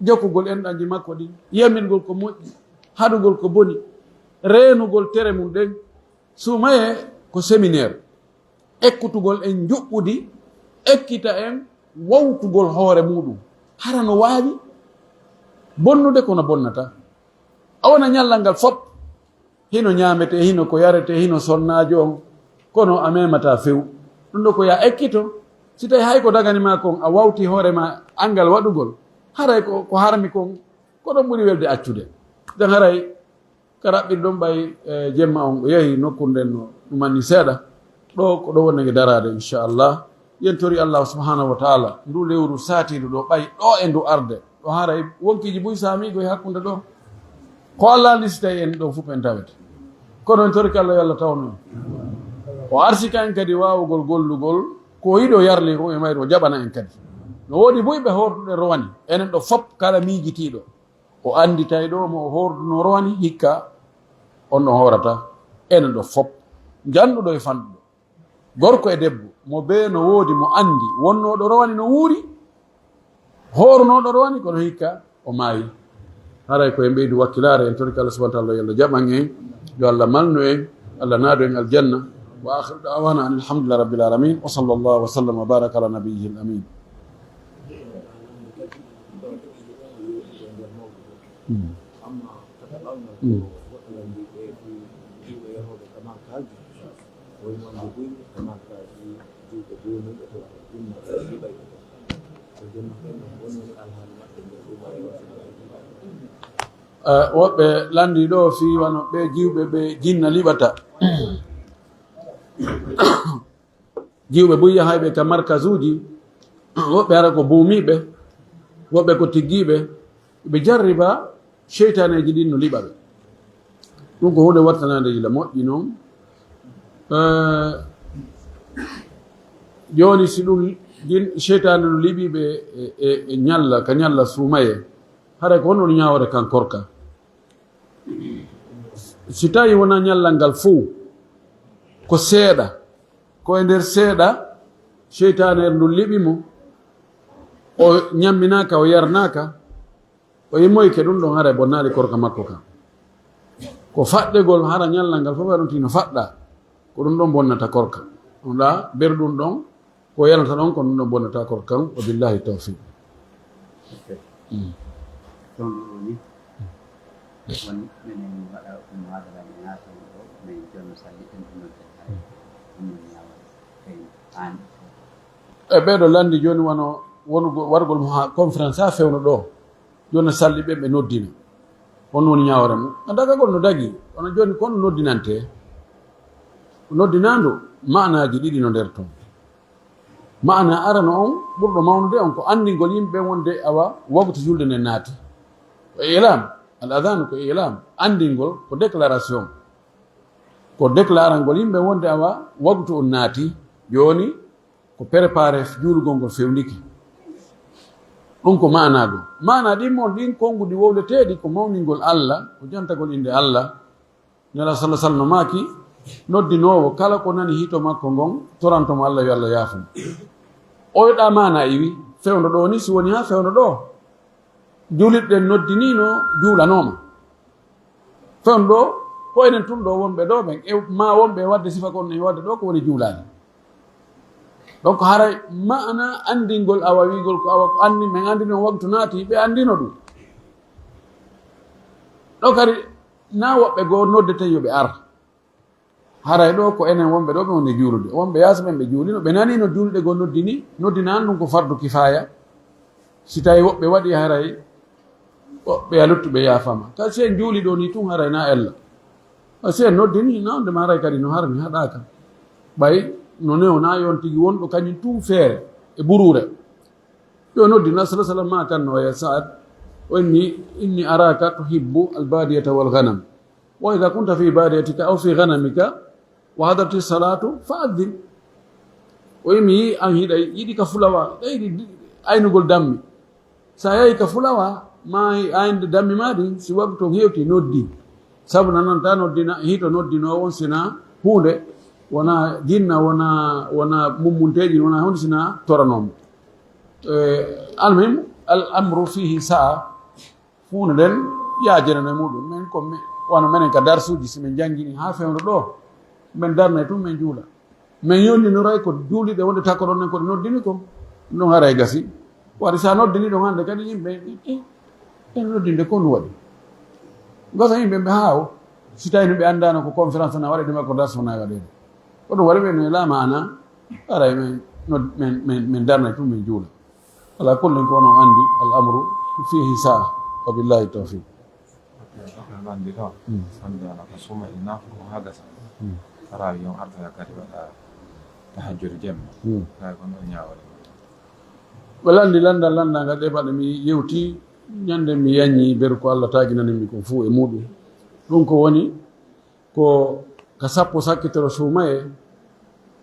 jokkugol enɗanji makko ɗin, yamirgol ko moƴƴi, haɗugol ko boni, reenugol tere mum ɗen. Suumayee ko séminaire, ekkutugol en njuɓɓudi, ekkita en wowtugol hoore muɗum. Hara no waawi bonnude kono bonnata. A wona ñallal ngal fop. Hino ñaametee, hino ko yaretee, hino sonnaajo on, kono a memata few. Ɗum ɗo ko ya ekkito, si tawi hay ko dagani ma kon, a wawti hoore ma angal waɗugol, haray ko, ko harmi kon, ko ɗon ɓuri welde accude. Nden haray ka raɓɓiri ɗon ɓay, eh, jemma on, o yehi nokkude nden no ɗum anni seeɗa. Ɗo ko ɗo wonnde daraade, inchallah. Yen tori Allah subhanahu wa ta'ala, ndu lewru saatiidu ɗo, ɓay ɗo e ndu arde, ɗo haray wonkiiji buy saamiigo e hakkunde ɗo. Ko Allah anndi si tawi en ɗo fof en tawete. Kono en torike Allah yo Allah tawno en. O arsika en kadi waawugol gollugol ko yiɗo yarli ko e mayru o jaɓana en kadi. No woodi buy ɓe horduɗen rowani, enen ɗo fof kala miijitiiɗo. O anndi tawi ɗo mo o horduno rowani hikka on no horata, enen ɗo fof. Janɗuɗo e fanɗuɗo. Gorko e debbo, mo bee no woodi, mo anndi, wonnooɗo rowani no wuuri, hoorunooɗo rowani, kono hikka o maayi. Haray ko en ɓeydu wakkilaare, en torike Allah subhanahu wa ta'ala, yo Allah jaɓan en, yo Allah malnu en, Allah naadu en aljanna. Wa akhiru da'wana anil hamdulillahi rabbil alamin. Wa sallallahu wa sallam wa baraka ala nabiyyihil amin. Mm. Mm. Eh, woɓɓe lanndi ɗo fii wano ɓe jiwɓe ɓe jinna liɓata. Jiwɓe buy yahayɓe ka markasuuji, woɓɓe hara ko buumiiɓe, woɓɓe ko tiggiiɓe, ɓe jarriba seytaaneeji ɗin no liɓa ɓe. Ɗum ko huunde wattanaande yila moƴƴi noon. Eh, jooni si ɗum jin-, seytaane no liɓi ɓe e, e, e ñalla, ka ñalla suumayee, haray ko honno ɗum ñaawata kan korka? Si tawi wona ñallal ngal fow, ko seeɗa, ko e nder seeɗa, seytaane ndu liɓi mo, o ñamminaaka, o yarnaaka, o yimmoyke, ɗum ɗon haray bonnaali korka makko kan. Ko faɗɗegol hara ñallal ngal fof, aɗon tino faɗɗa, ko ɗum ɗon bonnata korka. Ɗum ɗa ber ɗum ɗon, ko yanata ɗon, ko ɗum ɗon bonnata korka kan. Wa billahi tawfiq. Ok. Mm. Toon ɗo ni, woni minen waɗa ɗum haala men naatoo ɗo, men jonno salli ɗen ɗum ɗon. Ɗum ɗon ñaawal kay aan. E ɓeeɗo lanndi jooni wano wonugol, wargol mo haa conférence haa fewndo ɗo. Jooni salli ɓe, ɓe noddina. On woni ñaawre mum. A dagagol no dagi. Kono jooni kon noddinante. Noddinaandu, maanaaji ɗiɗi no nder ton. Maana arano on, ɓurɗo mawnude on, ko anndingol yimɓe ɓen wonde awa waktu julde nden naati. Ko ilam, al adhan ko ilam. Anndingol ko déclaration. Ko déclarangol yimɓe wonde awa waktu on naati. Jooni, ko préparé juulugol ngol fewndike. Ɗum ko maanaago. Maana ɗin mon ɗin konnguɗi wowleteeɗi ko mawningol Allah, ko jantagol innde Allah. Nela sallallahu alaihi wasallam maaki, noddinoowo kala ko nani hito makko ngon, toranto mo Allah yo Allah yaafo mo. Oyoɗa maana iwi, fewndo ɗo ni, si woni ha fewndo ɗo, juulirɗen noddiniino, juulanooma. Fewndo ɗo, ko enen tun ɗo wonɓe ɗo ɓen, e ma wonɓe e wadde sifa kon e wadde ɗo ko woni juulaani. Donc haray maana anndingol awa wiigol ko awa ko anndi, men anndi noon waktu naati, ɓe anndino ɗum. Ɗo kadi na woɓɓe goo noddeten yo ɓe ar. Haray ɗo ko enen wonɓe ɗo ɓe woni juulude. Wonɓe yaasa ɓen ɓe juulino, ɓe nani no juulde goo noddini, noddinaani ɗum ko fardu kifaaya. Si tawi woɓɓe waɗi haray, woɓɓe a luttuɓe yaafama. Ka si en juuli ɗo ni tun haray na ella. Ka si en noddini, na wonde ma haray kadi no harmi haɗaaka. Ɓay no newna yon tigi wonɗo kañum tun feere e buruure. Yo noddi na sala sala ma kan no ya Saad, o inni, inni araka tuhibbu albadiyata wal ghanam. Wa idha kunta fi badiyatika aw fi ghanamika wa hadarati salatu fa adhin. O yimi an hiɗa yiɗi ka fulawa, hiɗa yiɗi aynugol dammi. Sa yahi ka fulawa, ma aynde dammi ma ɗin, si waktu on hewti noddi. Sabu nananta noddina, hito noddinoo on sina huunde, wona jinna, wona, wona mummunteeji, wona huunde sina toranomo. Eh, almuhim, al amru fihi sa'a. Huunde nden yaajenano e muɗum. Men ko mi-, wano menen ka darsuuji, si men janngini haa fewndo ɗo, men darnay tun, men juula. Men yonndinoray ko juuliɗe wonde takkoɗon nen ko ɗe noddini kon. Ɗum haray gasi. Waɗi sa noddini ɗon hannde kadi yimɓe, eh, eh, en noddinde ko ɗum waɗi. Gasa yimɓe ɓe haawo. Si tawi no ɓe anndaano ko conférence na waɗeede makko darsu na waɗeede. Ko ɗum waɗi ɓe no e laama ana, aray men, nod-, men, men, men darnay tun, men juula. Ala kullin ko onon anndi, al amru fihi sa'a. Wa billahi tawfiq. Lanndi ɗo, mm, lanndi wona ko suuma e naafo ko haa gasa. Mm. Tarawih on artoya kadi waɗa tahajjud jemma. Mm. Tawi ko noon ñaawore. Ko lanndi lanndal, lanndal ngal ɗe baɗe mi yewti, ñande mi yanñi beru ko Allah taaginani mi kon fuu e muɗum. Ɗum ko woni ko ka sappo sakkitoro suumaye,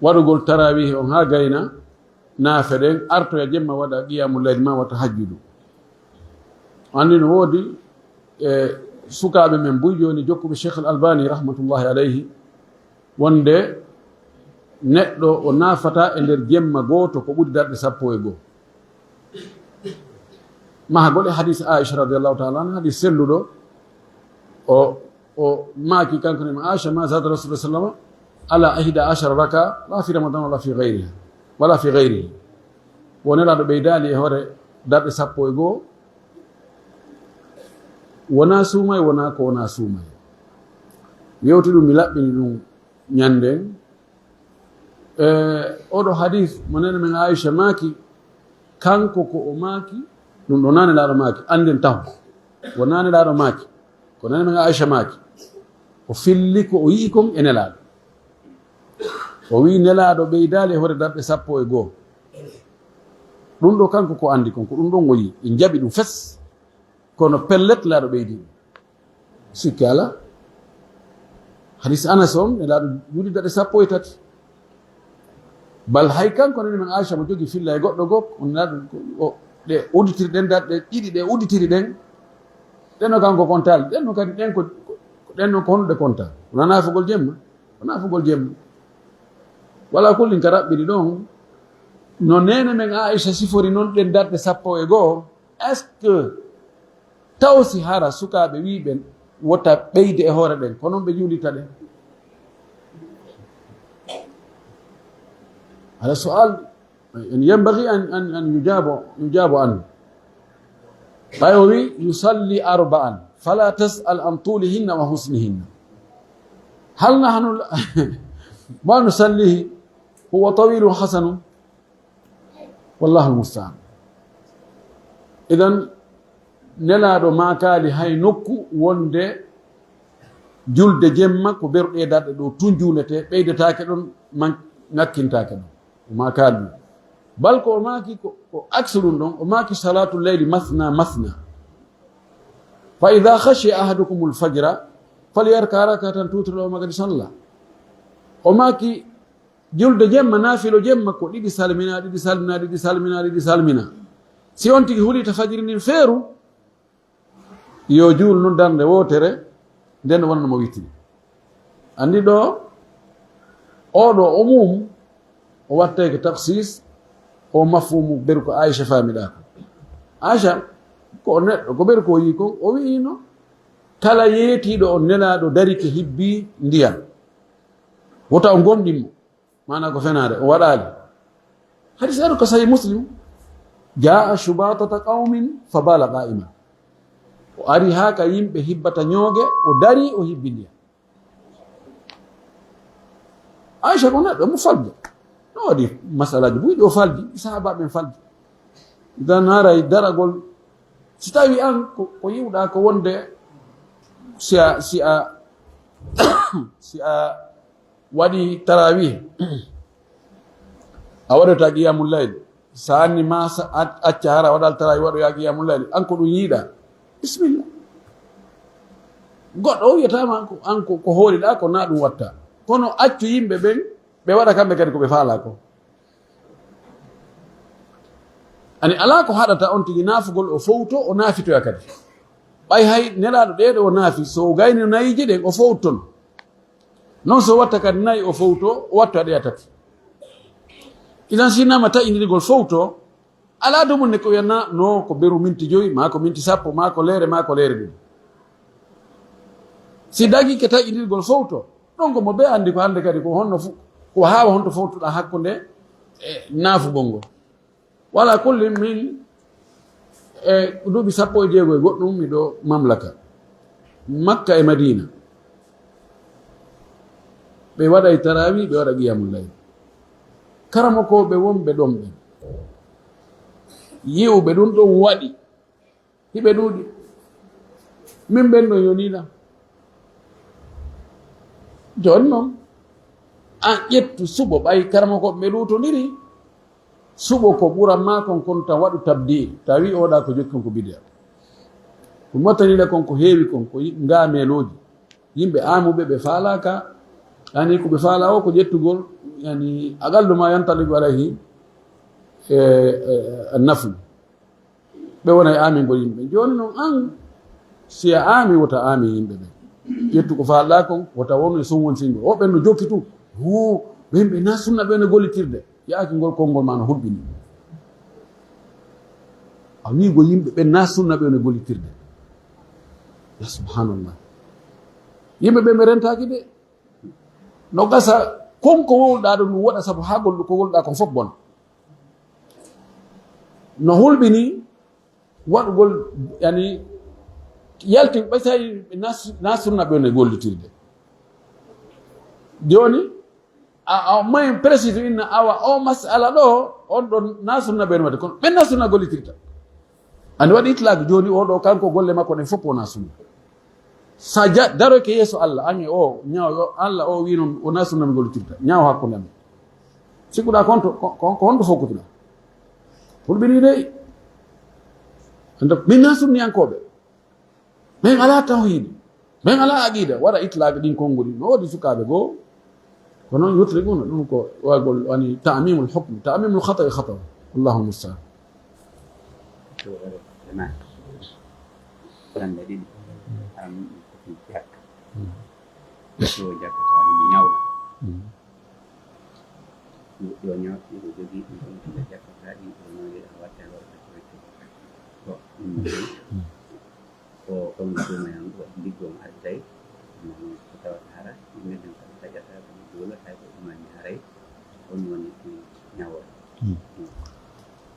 waɗugol tarawih on haa gayna, naafe ɗen, artoya jemma waɗa qiyamul layl ma wa tahajjudu. Anndi no woodi e sukaaɓe men buy jooni jokkuɓe Cheikh Al Albani rahmatullahi alayhi, wonde neɗɗo o naafata e nder jemma gooto ko ɓuri darɗe sappo e goo. Mahagol e hadis Aisha radiyallahu ta'ala anha, hadis selluɗo, o, o maaki kanko ne Aisha, ma zada Rasulullah sallallahu alaihi wasallam ala ihda ashara raka, la fi Ramadan wala fi ghayriha, wala fi ghayrihi. Wo Nelaaɗo ɓeydaali e hoore darɗe sappo e goo, wona suumay, wona ko wona suumay. Yewti ɗum, mi laɓɓini ɗum ñanden. E oɗo hadis mo nene men Aisha maaki, kanko ko o maaki, ɗum ɗo na Nelaaɗo maaki, annden taho. Wo na Nelaaɗo maaki, ko nene men Aisha maaki. O filli ko o yi'i kon e Nelaaɗo. O wi'i Nelaaɗo ɓeydaali e hoore darɗe sappo e goo. Ɗum ɗo kanko ko anndi kon, ko ɗum ɗon o yi'i. En jaɓi ɗum fes. Kono pellet, Nelaaɗo ɓeydi ɗum. Sikke alaa. Hadis Anas on, Nelaaɗo juuli darɗe sappo e tati. Bal hay kanko nani men Aisha mo jogi filla e goɗɗo goo, on Nelaaɗo ko, o, ɗe udditiri ɗen darɗe ɗiɗi, ɗe udditiri ɗen. Ɗen o kanko kon taali. Ɗen no kadi ɗen ko, ko, ko Ɗen noon ko honɗe konta? Wonaa naafugol jemma? Ko naafugol jemma. Wala kullin ka raɓɓiɗi ɗon. No neene men Aisha sifori noon ɗen darɗe sappo e goo. Est-ce que taw si hara sukaaɓe wii ɓen wota ɓeyde e hoore ɗen, ko noon ɓe juulita ɗen? Hada su'al en yambagi an, an, an yujabu, yujabu anhu. Ɓay o wi, "Yusalli arba'an, fala tas'al an tulihinna wa husnihinna." Hal nahnu ma nusallihi huwa tawilun hasanun? Wallahu almusta'an. Idan, Nelaaɗo maakaali hay nokku wonde julde jemma ko beru ɗee darɗe ɗo tun juuletee, ɓeydetaake ɗon, man-, ŋakkintaake ɗon. O maakaali ɗum. Bal ko o maaki ko, ko aksu ɗum ɗon, o maaki, "Salatu leyli masna masna. Fa idha khashiya ahadukumul fajra, falyarka rakatan tutri lahu ma qad salla." O maaki, julde jemma, naafilo jemma ko ɗiɗi salmina, ɗiɗi salmina, ɗiɗi salmina, ɗiɗi salmina. Si on tigi hulita fajiri ndin feeru, yo juul nun darnde wootere, nden wonano mo witiri. Anndi ɗo, oo ɗo umum, o wattay ko taksis, o mafhumu beru ko Aisha faamiɗaa ko. Aisha, ko o neɗɗo, ko beru ko o yii kon, o wi'ino, kala yeetiiɗo on Nelaaɗo darike hibbi ndiyam. Wota o gomɗin mo. Maanaa ko fenaare, o waɗaali. Hadis aɗo ko Sahih Muslim. "Jaa shubatata qawmin fa bala qa'iman." O ari haa ka yimɓe hibbata ñooge, o dari, o hibbi ndiyam. Aisha ko neɗɗo mo faljo. No waɗi masalaaji buy ɗo falji, sahaaba ɓen falji. Idan haray daragol, si tawi an ko, ko yiwɗa ko wonde si a, si a, si a waɗi tarawih, a waɗata qiyamul layl, sa anni ma sa-, a-, acca hara waɗal tarawih, waɗoya qiyamul layl, an ko ɗum yiɗa, bismillah. Goɗɗo o wiyatama ko an ko, ko hooliɗa ko na ɗum watta, kono accu yimɓe ɓen ɓe waɗa kamɓe kadi ko ɓe faala ko. Ani alaa ko haɗata on tigi naafugol o fowto, o naafitoya kadi. Ɓay hay Nelaaɗo ɗee ɗo o naafi, so o gayno nayiiji ɗen, o fowtono. Non so watta kadi nayi o fowto, o watta ɗeya tati. Idan si nama taƴindirgol fowto, alaa dumunde ko wiyanna, no ko beru minti joyi, maa ko minti sappo, maa ko leere, maa ko leere ɗiɗi. Si dagike taƴindirgol fowto, ɗon ko mo be anndi ko hannde kadi ko honno fu-, ko haawa honto fowtuɗa hakkunde e naafugol ngol. Wala kulli min, e duuɓi sappo e jeego e goɗɗum miɗo mamlaka. Makka e Madina. Ɓe waɗay tarawih, ɓe waɗa qiyamul layl. Karamokooɓe wonɓe ɗon ɓen. Yi'uɓe ɗum ɗon waɗi. Hiɓe ɗuuɗi. Min ɓen ɗon yoniɗa. Jooni non, an ƴettu suɓo, ɓay karamokooɓe ɓe luutondiri. Suɓo ko ɓuran maa kon, kon tan waɗu tabdil. Tawi oɗa ko jokki kon ko bidiya. Ko mottaniɗa kon ko heewi kon, ko yi-, ngaameelooji. Yimɓe aamuɓe ɓe faalaaka, yani ko ɓe faala o ko ƴettugol, yani aqallu ma yantaliqu alayhi, e, e, e, naflu. Ɓe wona e aamingol yimɓe. Jooni non an, si a aami, wota aami yimɓe ɓe. Ƴettu ko faalɗaa kon, wota wonu e son wonsingo. O ɓen no jokki tun. Wo, ɓen ɓe na sunna ɓe no gollitirde. Yaaki ngol konngol ma no hulɓini. A wiigo yimɓe ɓe na sunna ɓe no gollitirde. Ya subhanallah. Yimɓe ɓe ɓe rentaaki de. No gasa kon ko wowluɗaa ɗon ɗum waɗa sabu haa gol-, ko golluɗaa kon fof bona. No hulɓini waɗugol, yani, yalti ɓe tawi na s-, na sunna ɓe woni gollitirde. Jooni, a, a may précise inna awa o masala ɗo, on ɗon na sunna ɓe woni waɗde, kono ɓen na sunna gollitirta. Ani waɗi itlaq jooni o ɗo, kanko golle makko ɗen fof wona sunna. Sa ja-, daroyke yeeso Allah, an e o, ñaaw yo Allah o wi noon, wona sunna mi gollitirta. Ñaaw hakkunde amen. Sikkuɗa ko honto, ko, ko, ko honto fokkutuɗa? Hulɓini dey. Anda, min na sunniyankooɓe. Min alaa tawhiid. Min alaa aqiida. Waɗa itlaq ɗin konnguɗi. No woodi sukaaɓe goo. Ko noon yutriquna ɗum ko wagol woni ta'mimul hukm, ta'mimul khata'i khata'. Allahul musta'an. Fuɗɗannde ɗiɗi. Haram ɗum ko fii jaka. Ɗo jakka tawa himo ñawla. Ɗo ñaw, ɗo jogii ɗum ɗon, ɗo jakka tawa ɗin ɗo ñawli, a watta e hoore ka coyte. Ko ɗum ko, ko ɗum ɗum en waɗi liggo on adday. Ko tawata hara, yimɓe ɓen kam taƴata, ko ɗum ɗo wala, tawi ko ɗum anni haray. On woni ɗum ñawol.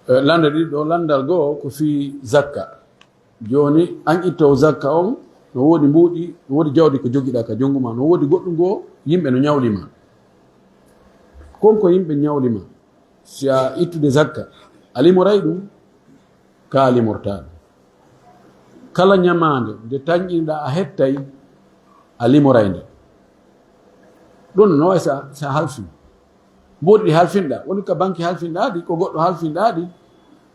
Eh, lande ɗiɗi ɗo, landal goo ko fii zakka. Jooni, an ittoowo zakka on, no woodi mbuuɗi, no woodi jawdi ko jogiɗaa ka junngo maa, no woodi goɗɗum goo yimɓe no ñawli maa. Kon ko yimɓe ñawli maa. Si a ittude zakka, a limoray ɗum, ka a limortaa ɗum. Kala ñamaande nde tanƴinɗaa a hettay, a limoray nde. Ɗum no wayi sa, sa halfii. Mbuuɗi ɗi halfinɗaa, woni ka banki halfinɗaa ɗi, ko goɗɗo halfinɗaa ɗi,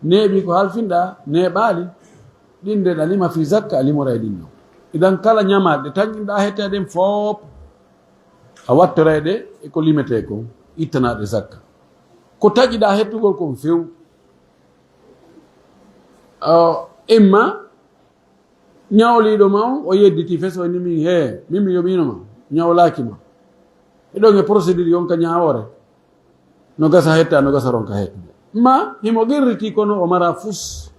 neeɓi ko halfinɗaa, neeɓaali, ɗin nde ɗa lima fii zakka, a limoray ɗin non. Idan kala ñamaaɗe ɗe tanƴinɗaa hettay ɗen fof, a wattoray ɗe e ko limetee kon, ittanaa ɗe zakka. Ko taƴiɗaa hettugol kon few, a, imma ñawliiɗo ma on, o yedditii fes, o inni min, "Hee, min mi yoɓiino ma, ñawlaaki ma." Hiɗon e procédure yon ka ñaawoore. No gasa hetta, no gasa ronka hettude. Ma, himo qirritii kono o mara fus.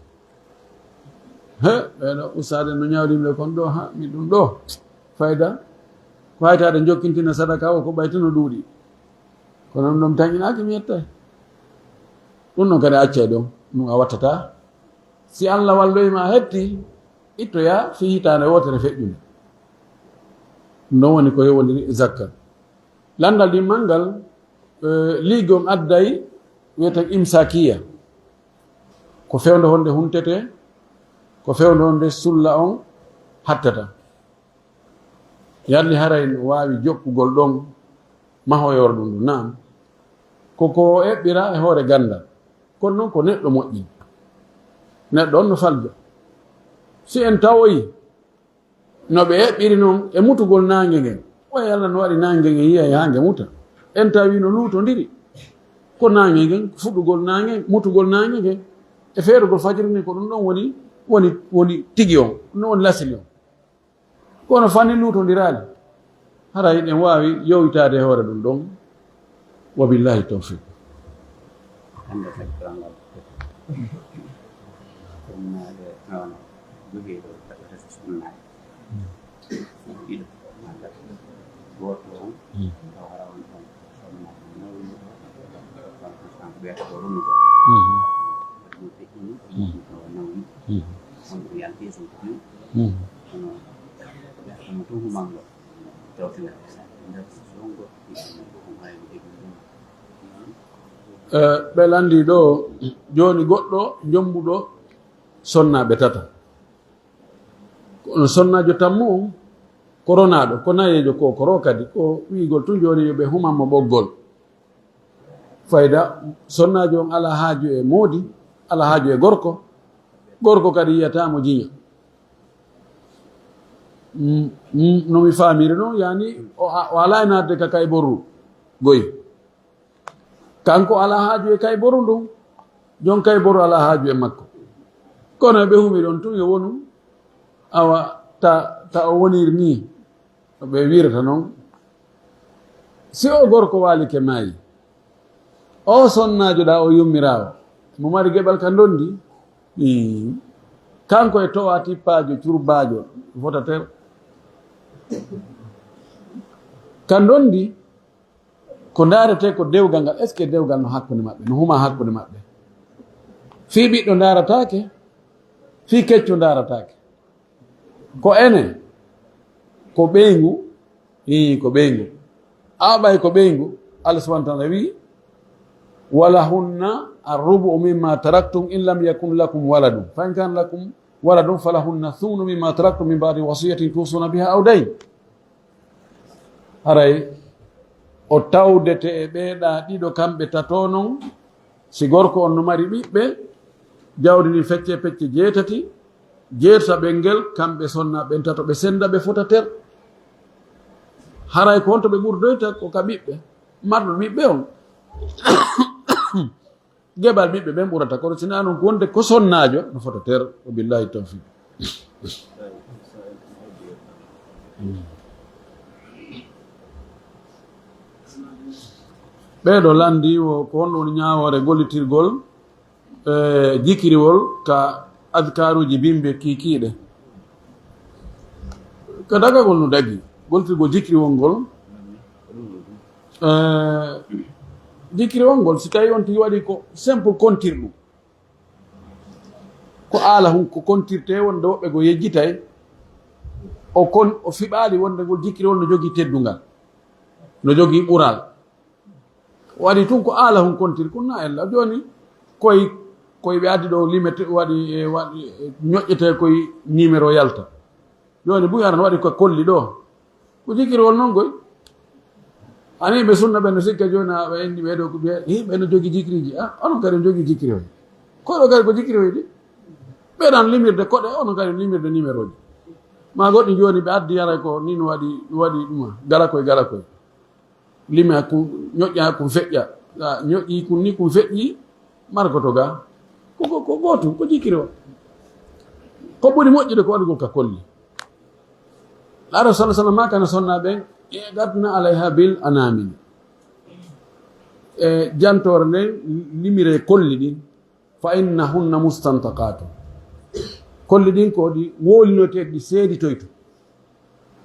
He, ɓeeɗo ustaade no ñawlii ɓe kon ɗo, ha, mi ɗum ɗo. Fayda, ko haytaade jokkintina sadaka o ko ɓaytuno ɗuuɗi. Kono ɗum ɗon tañinaaki mi yettay. Ɗum ɗon kadi accay ɗon, ɗum a wattataa. Si Allah walloyi ma a hetti, ittoyaa fii hitaande wootere feƴƴunde. Ɗum ɗon woni ko yowondiri e zakka. Lanndal ɗimmal ngal, eh, liigo on adday wiyeten imsaakiya. Ko fewndo honde huntetee, ko fewndo honde sulla on hattata. Yalli haray no waawi jokkugol ɗon mahoyoore ɗum ɗum? Naam. Ko ko eɓɓira e hoore ganndal. Kono noon ko neɗɗo moƴƴi. Neɗɗo on no faljo. Si en tawoyi no ɓe eɓɓiri noon e mutugol naange ngen, o Yalla no waɗi naange ngen yiya haa nge muta. En tawi no luutondiri. Ko naange ngen, fuɗɗugol naange, mutugol naange ngen, e feerugol fajiri ni ko ɗum ɗon woni, woni, woni tigi on, ɗum ɗon woni lasili on. Kono fanni luutondiraali. Hara hiɗen waawi yowitaade e hoore ɗum ɗon. Wa billahi tawfiq. Hannde feccorangal sunnaaɓe noon jogiiɗo taɓata so sunnaaɓe ɗiɗo malla gooto on, taw hara on ɗon sunnaaɓe nawluɗo wiyata ko runugol. Ɗum feƴƴini, o nawwi. On ɗum yanti e suudu ɗum. Kono ɓe tun humango tawtira nder songo. Eh, ɓe lanndii ɗo, jooni goɗɗo jombuɗo sonnaaɓe tata. Kono sonnaajo tammu on, ko ronaaɗo, ko nayeejo ko, ko ro kadi, ko wi'ugol tun jooni yo ɓe human mo ɓoggol. Fayda, sonnaajo on alaa haaju e moodi, alaa haaju e gorko, gorko kadi yiyataa mo jiña. Mm, mm, no mi faamiri non, yani, o, a-, o alaa e naatde ka kayboru goy. Kanko alaa haaju e kayboru ndun, jon kayboru alaa haaju e makko. Kono ɓe humi ɗon tun yo wonu, awa, ta, ta o woniri nii, no ɓe wiirata non. Si o gorko waalike maayi, o sonnaajo ɗa o yummiraawo, mo mari geɓal ka ndondi, ii, kanko e towa tippaajo, curbaajo, votateur. Ka ndondi, ko ndaaretee ko dewgal ngal, est-ce que dewgal no hakkunde maɓɓe, no huma hakkunde maɓɓe? Fii ɓiɗɗo ndaarataake, fii kecco ndaarataake. Ko enen, ko ɓeyngu, ii, ko ɓeyngu. A ɓay ko ɓeyngu, Allah subhanahu wa ta'ala wi'i, "Walahunna arrubu'u mimma taraktum in lam yakun lakum waladun. Fa in kana lakum waladun falahunna thumnu mimma taraktum min ba'di wasiyatin tusuna biha aw dayn." Haray o tawdete e ɓeeɗa ɗiɗo kamɓe tato non, si gorko on no mari ɓiɓɓe, jawdi ndin fecce pecce jeetati, jeetata ɓe ngel, kamɓe sonna ɓen tato ɓe senda ɓe fota ter. Haray ko honto ɓe ɓurdoyta? Ko ka ɓiɓɓe, marɗo ɓiɓɓe on. Geɓal ɓiɓɓe ɓen ɓurata, kono si naa non wonde ko sonnaajo no fota ter. Wa billahi tawfiq. Mm. Ɓeeɗo lanndi wo ko honno woni ñaawoore gollitirgol e jikiriwol ka adkaaruuji bimbi kiikiiɗe. Ka dagagol no dagi, gollitirgol jikiriwol ngol, e jikiriwol ngol, si tawi on tigi waɗi ko simple kontirɗum, ko aala hun ko kontirte wonde woɓɓe go yejjitay, o kon, o fiɓaali wonde ngol jikiriwol no jogii teddungal, no jogii ɓural. Waɗi tun ko aala hun kontiri kun na ella. Jooni koy, koy ɓe addi ɗo limete, waɗi, e, waɗi, e, ñoƴƴete koy numéro yalta. Jooni buy arano waɗi ko kolli ɗo. Ko jikiriwol non koy. Ani ɓe sunna ɓen no sikka jooni a ɓe indi ɓe ɗo ko ɓe, he, ɓe no jogi jikiriji. Ah, onon kadi on jogi jikiriwol. Koɗo kadi ko jikiriwol ɗi. Ɓe ɗan limirde koɗe, onon kadi on limirde numéro ji. Ma goɗɗi jooni ɓe addi yara ko ni no waɗi, no waɗi ɗuma. Gala koy, gala koy. Lime hakku, ñoƴƴa hakku feƴƴa. A ñoƴƴi kun ni kun feƴƴi, markoto ga. Ko, ko, ko gootum, ko jikiri o. Ko ɓuri moƴƴude ko waɗugol ka kolli. Laaɗo sala sala ma kana sonna ɓen, e gatna alayha bil anamil. E jantoore nden, limire kolli ɗin, fa innahunna mustantaqatu. Kolli ɗin ko ɗi wolinoteeɗi, ɗi seeditoyto.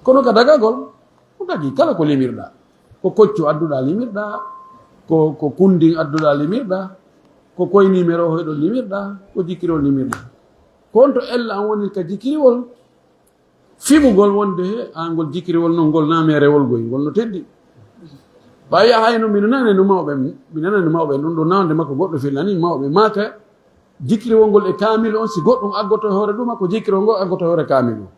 Kono ka dagagol, ko dagi kala ko limirɗa. Ko koccu adduɗa limirɗa, ko, ko kundin adduɗa limirɗa, ko koy numéro hoyɗo limirɗa, ko jikiro limirɗa. Ko on to ella an woni ka jikiriwol, fiɓugol wonde he, a ngol jikiriwol non, ngol namerewol goy, ngol no teddi. Ɓawi a hayno mino nane no mawɓe, mi nane no mawɓe, ɗum ɗo nawde makko goɗɗo fillani mawɓe, maka jikiriwol ngol e kaamil on, si goɗɗum aggoto e hoore ɗum, ko jikirol ngol aggoto e hoore kaamil on.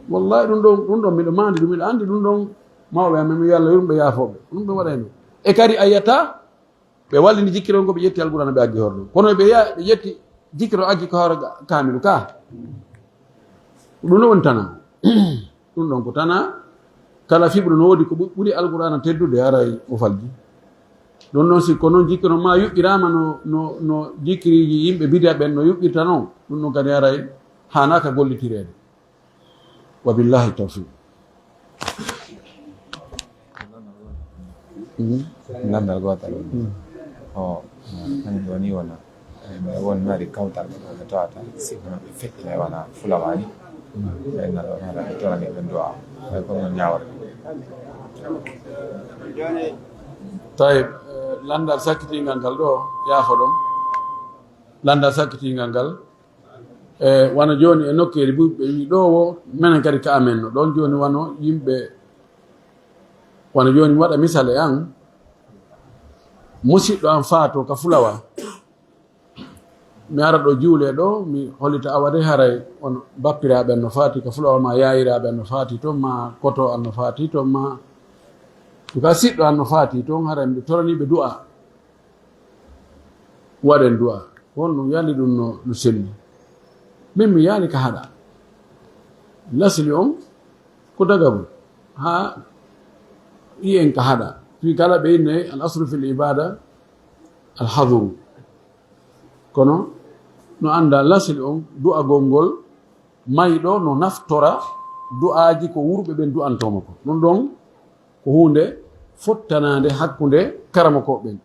Wallahi ɗum ɗon, ɗum ɗon miɗo mandi ɗum, miɗo andi ɗum ɗon mawɓe amen, mi Yalla yurɓe yaafoɓe. Ɗum ɗon waɗayno. E kadi a yiyata, ɓe wallini jikkiro ngo, ɓe ƴetti Alqur'aana, ɓe aggi hoore ɗum. Kono ɓe ya-, ɓe ƴetti jikkiro, aggi ko hoore ga-, kaamilu ka. Ɗum ɗo woni tana. Ɗum ɗon ko tana. Kala fiɓuɗo no woodi ko ɓu-, ɓuri Alqur'aana teddude, haray o falji. Ɗum ɗon si ko noon jikkiro ma yuɓɓiraama no, no, no jikkiriji yimɓe bidiya ɓen no yuɓɓirta noon, ɗum ɗon kadi haray haanaaka gollitireede. Wa billahi tawfiq. Mhm. Landal gootal on. Mhm. O, kañum ɗo ni wona. Ɓe won mari kawtal ɓe tawata, si kono ɓe feƴƴina e wona fulawaani. Ɓe nan ɗo haala ɓe torani ɓe du'a. Ɓe ko mon ñaawata. Tayib, eh, landal sakkitingal ngal ɗo, yaafo ɗon. Landal sakkitingal ngal, E, wano jooni e nokkeeli buy, ɓe wi ɗo wo, menen kadi ka amen no. Ɗon jooni wano yimɓe, wano jooni mi waɗa misal e an, musiɗɗo an faato ka fulawa. Mi ara ɗo juule ɗo, mi hollita awa de haray on bappiraaɓe no faati ka fulawa ma yaayiraaɓe no faati toon ma koto an no faati toon ma. Tuka siɗɗo an no faati toon haray mi toraniiɓe du'a. Waɗen du'a. Won ɗum yalli ɗum no, no selli. Min mi yaali ka haɗa. Lasli on ko dagagol. Haa yi'en ka haɗa. Fii kala ɓe inne al aslu fil ibada al hadru. Kono no annda lasli on du'agol ngol mayɗo no naftora du'aaji ko wurɓe ɓen du'antoo mo ko. Ɗum ɗon ko huunde fottanaande hakkunde karamokooɓe ɓen.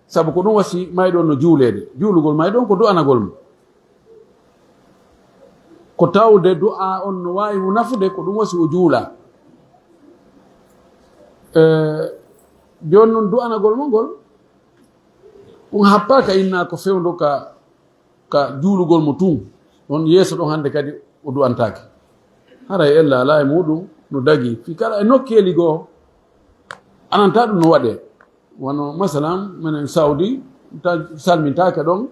Sabu ko ɗum wasi mayɗo on no juuleede. Juulugol mayɗo on ko du'anagol mo. Ko tawde du'a on no waawi mo nafude, ko ɗum wasi o juula. Eh, jooni noon du'anagol mo ngol, ɗum happaaka inna ko fewndo ka ka juulugol mo tun, ɗon yeeso ɗon hannde kadi o du'antaake. Haray ella alaa e muɗum no dagi. Fii kala e nokkeeli goo, ananta ɗum no waɗee. Wano, masalan, menen Saudi, ta-, salmintaake ɗon.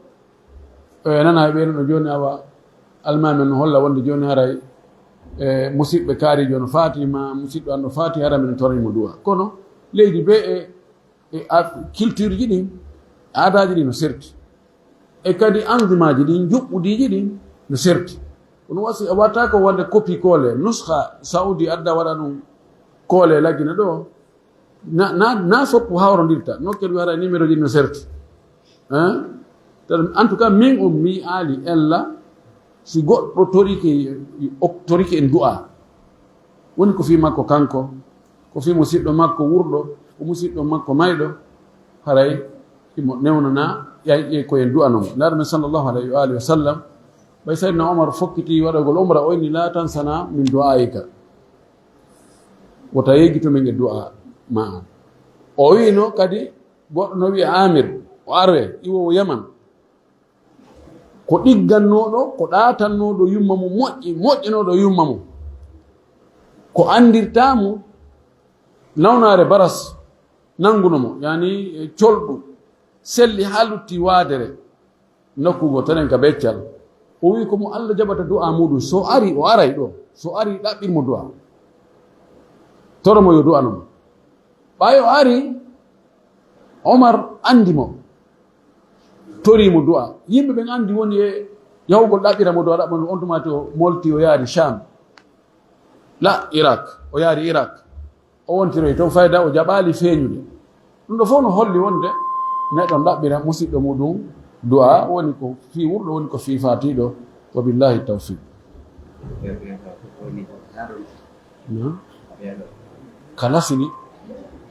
E, nana e ɓeeno no jooni awa, almaami en no holla wonde jooni haray, e, musiɓɓe kaarijo no faati, ma musiɗɗo an no faati, hara minen torani mo du'a. Kono leydi bee e e a-, culture ji ɗin, aadaaji ɗin no serti. E kadi anzimaaji ɗin, njuɓɓudiiji ɗin no serti. Kono wasi, a watta ko wonde copie coller, nuskha Saudi adda waɗa ɗum coller laggina ɗo. Na, na, na soppu hawrondirta, nokkel wiyata numéro ji no serti. Hein? Tan, en tout cas, min on mi aali ella, si goɗɗo torike, o torike en du'a. Woni ko fii makko kanko, ko fii musiɗɗo makko wurɗo, ko musiɗɗo makko mayɗo, Haray imo newnana ƴay-, ƴay ko en du'anon. Nulaaɗo men sallallahu alayhi wa alihi wa sallam, ɓay Sayyidina Omar fokkiti waɗagol umra, o inni, "La tansana min du'aika." Wota yeggito min e du'a ma an. O wi'ino kadi goɗɗo no wi'a Amir, o arwe, iwo o Yaman. Ko ɗiggannooɗo, ko ɗaatannooɗo yumma mum moƴƴi, moƴƴinooɗo yumma mum. Ko anndirtaa mo nawnaare baras nannguno mo, yani e colɗu, selli haa lutti waadere, nokku go tenen ka beccal. O wi'i ko mo Allah jaɓata du'a muɗum, so ari, o aray ɗo, so ari ɗaɓɓir mo du'a. Toro mo yo du'ano mo. Ɓay o ari, Omar anndi mo, torii mo du'a. Yimɓe ɓen anndi woni e yahugol ɗaɓɓira mo du'a, ɗaɓɓa mo, on tuma to molti o yaari Sham. La, Irak, o yaari Irak. O wontiroyi ton fayda, o jaɓaali feeñude. Ɗum ɗo fof no holli wonde neɗɗo ɗaɓɓira musiɗɗo muɗum du'a, woni ko fii wurɗo, woni ko fii faatiiɗo. Wa billahi tawfiq. Na? Ka lasili,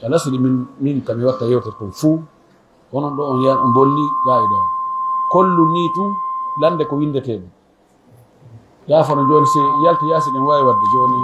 ka lasili min, min ka mi watta yewtere kon fuu. Onon ɗo on yiyan on bonni gaayida on. Kollu nii tun lande ko winndetee ɗum. Yaafano jooni si yalti yaasi ɗen waawi waɗde jooni.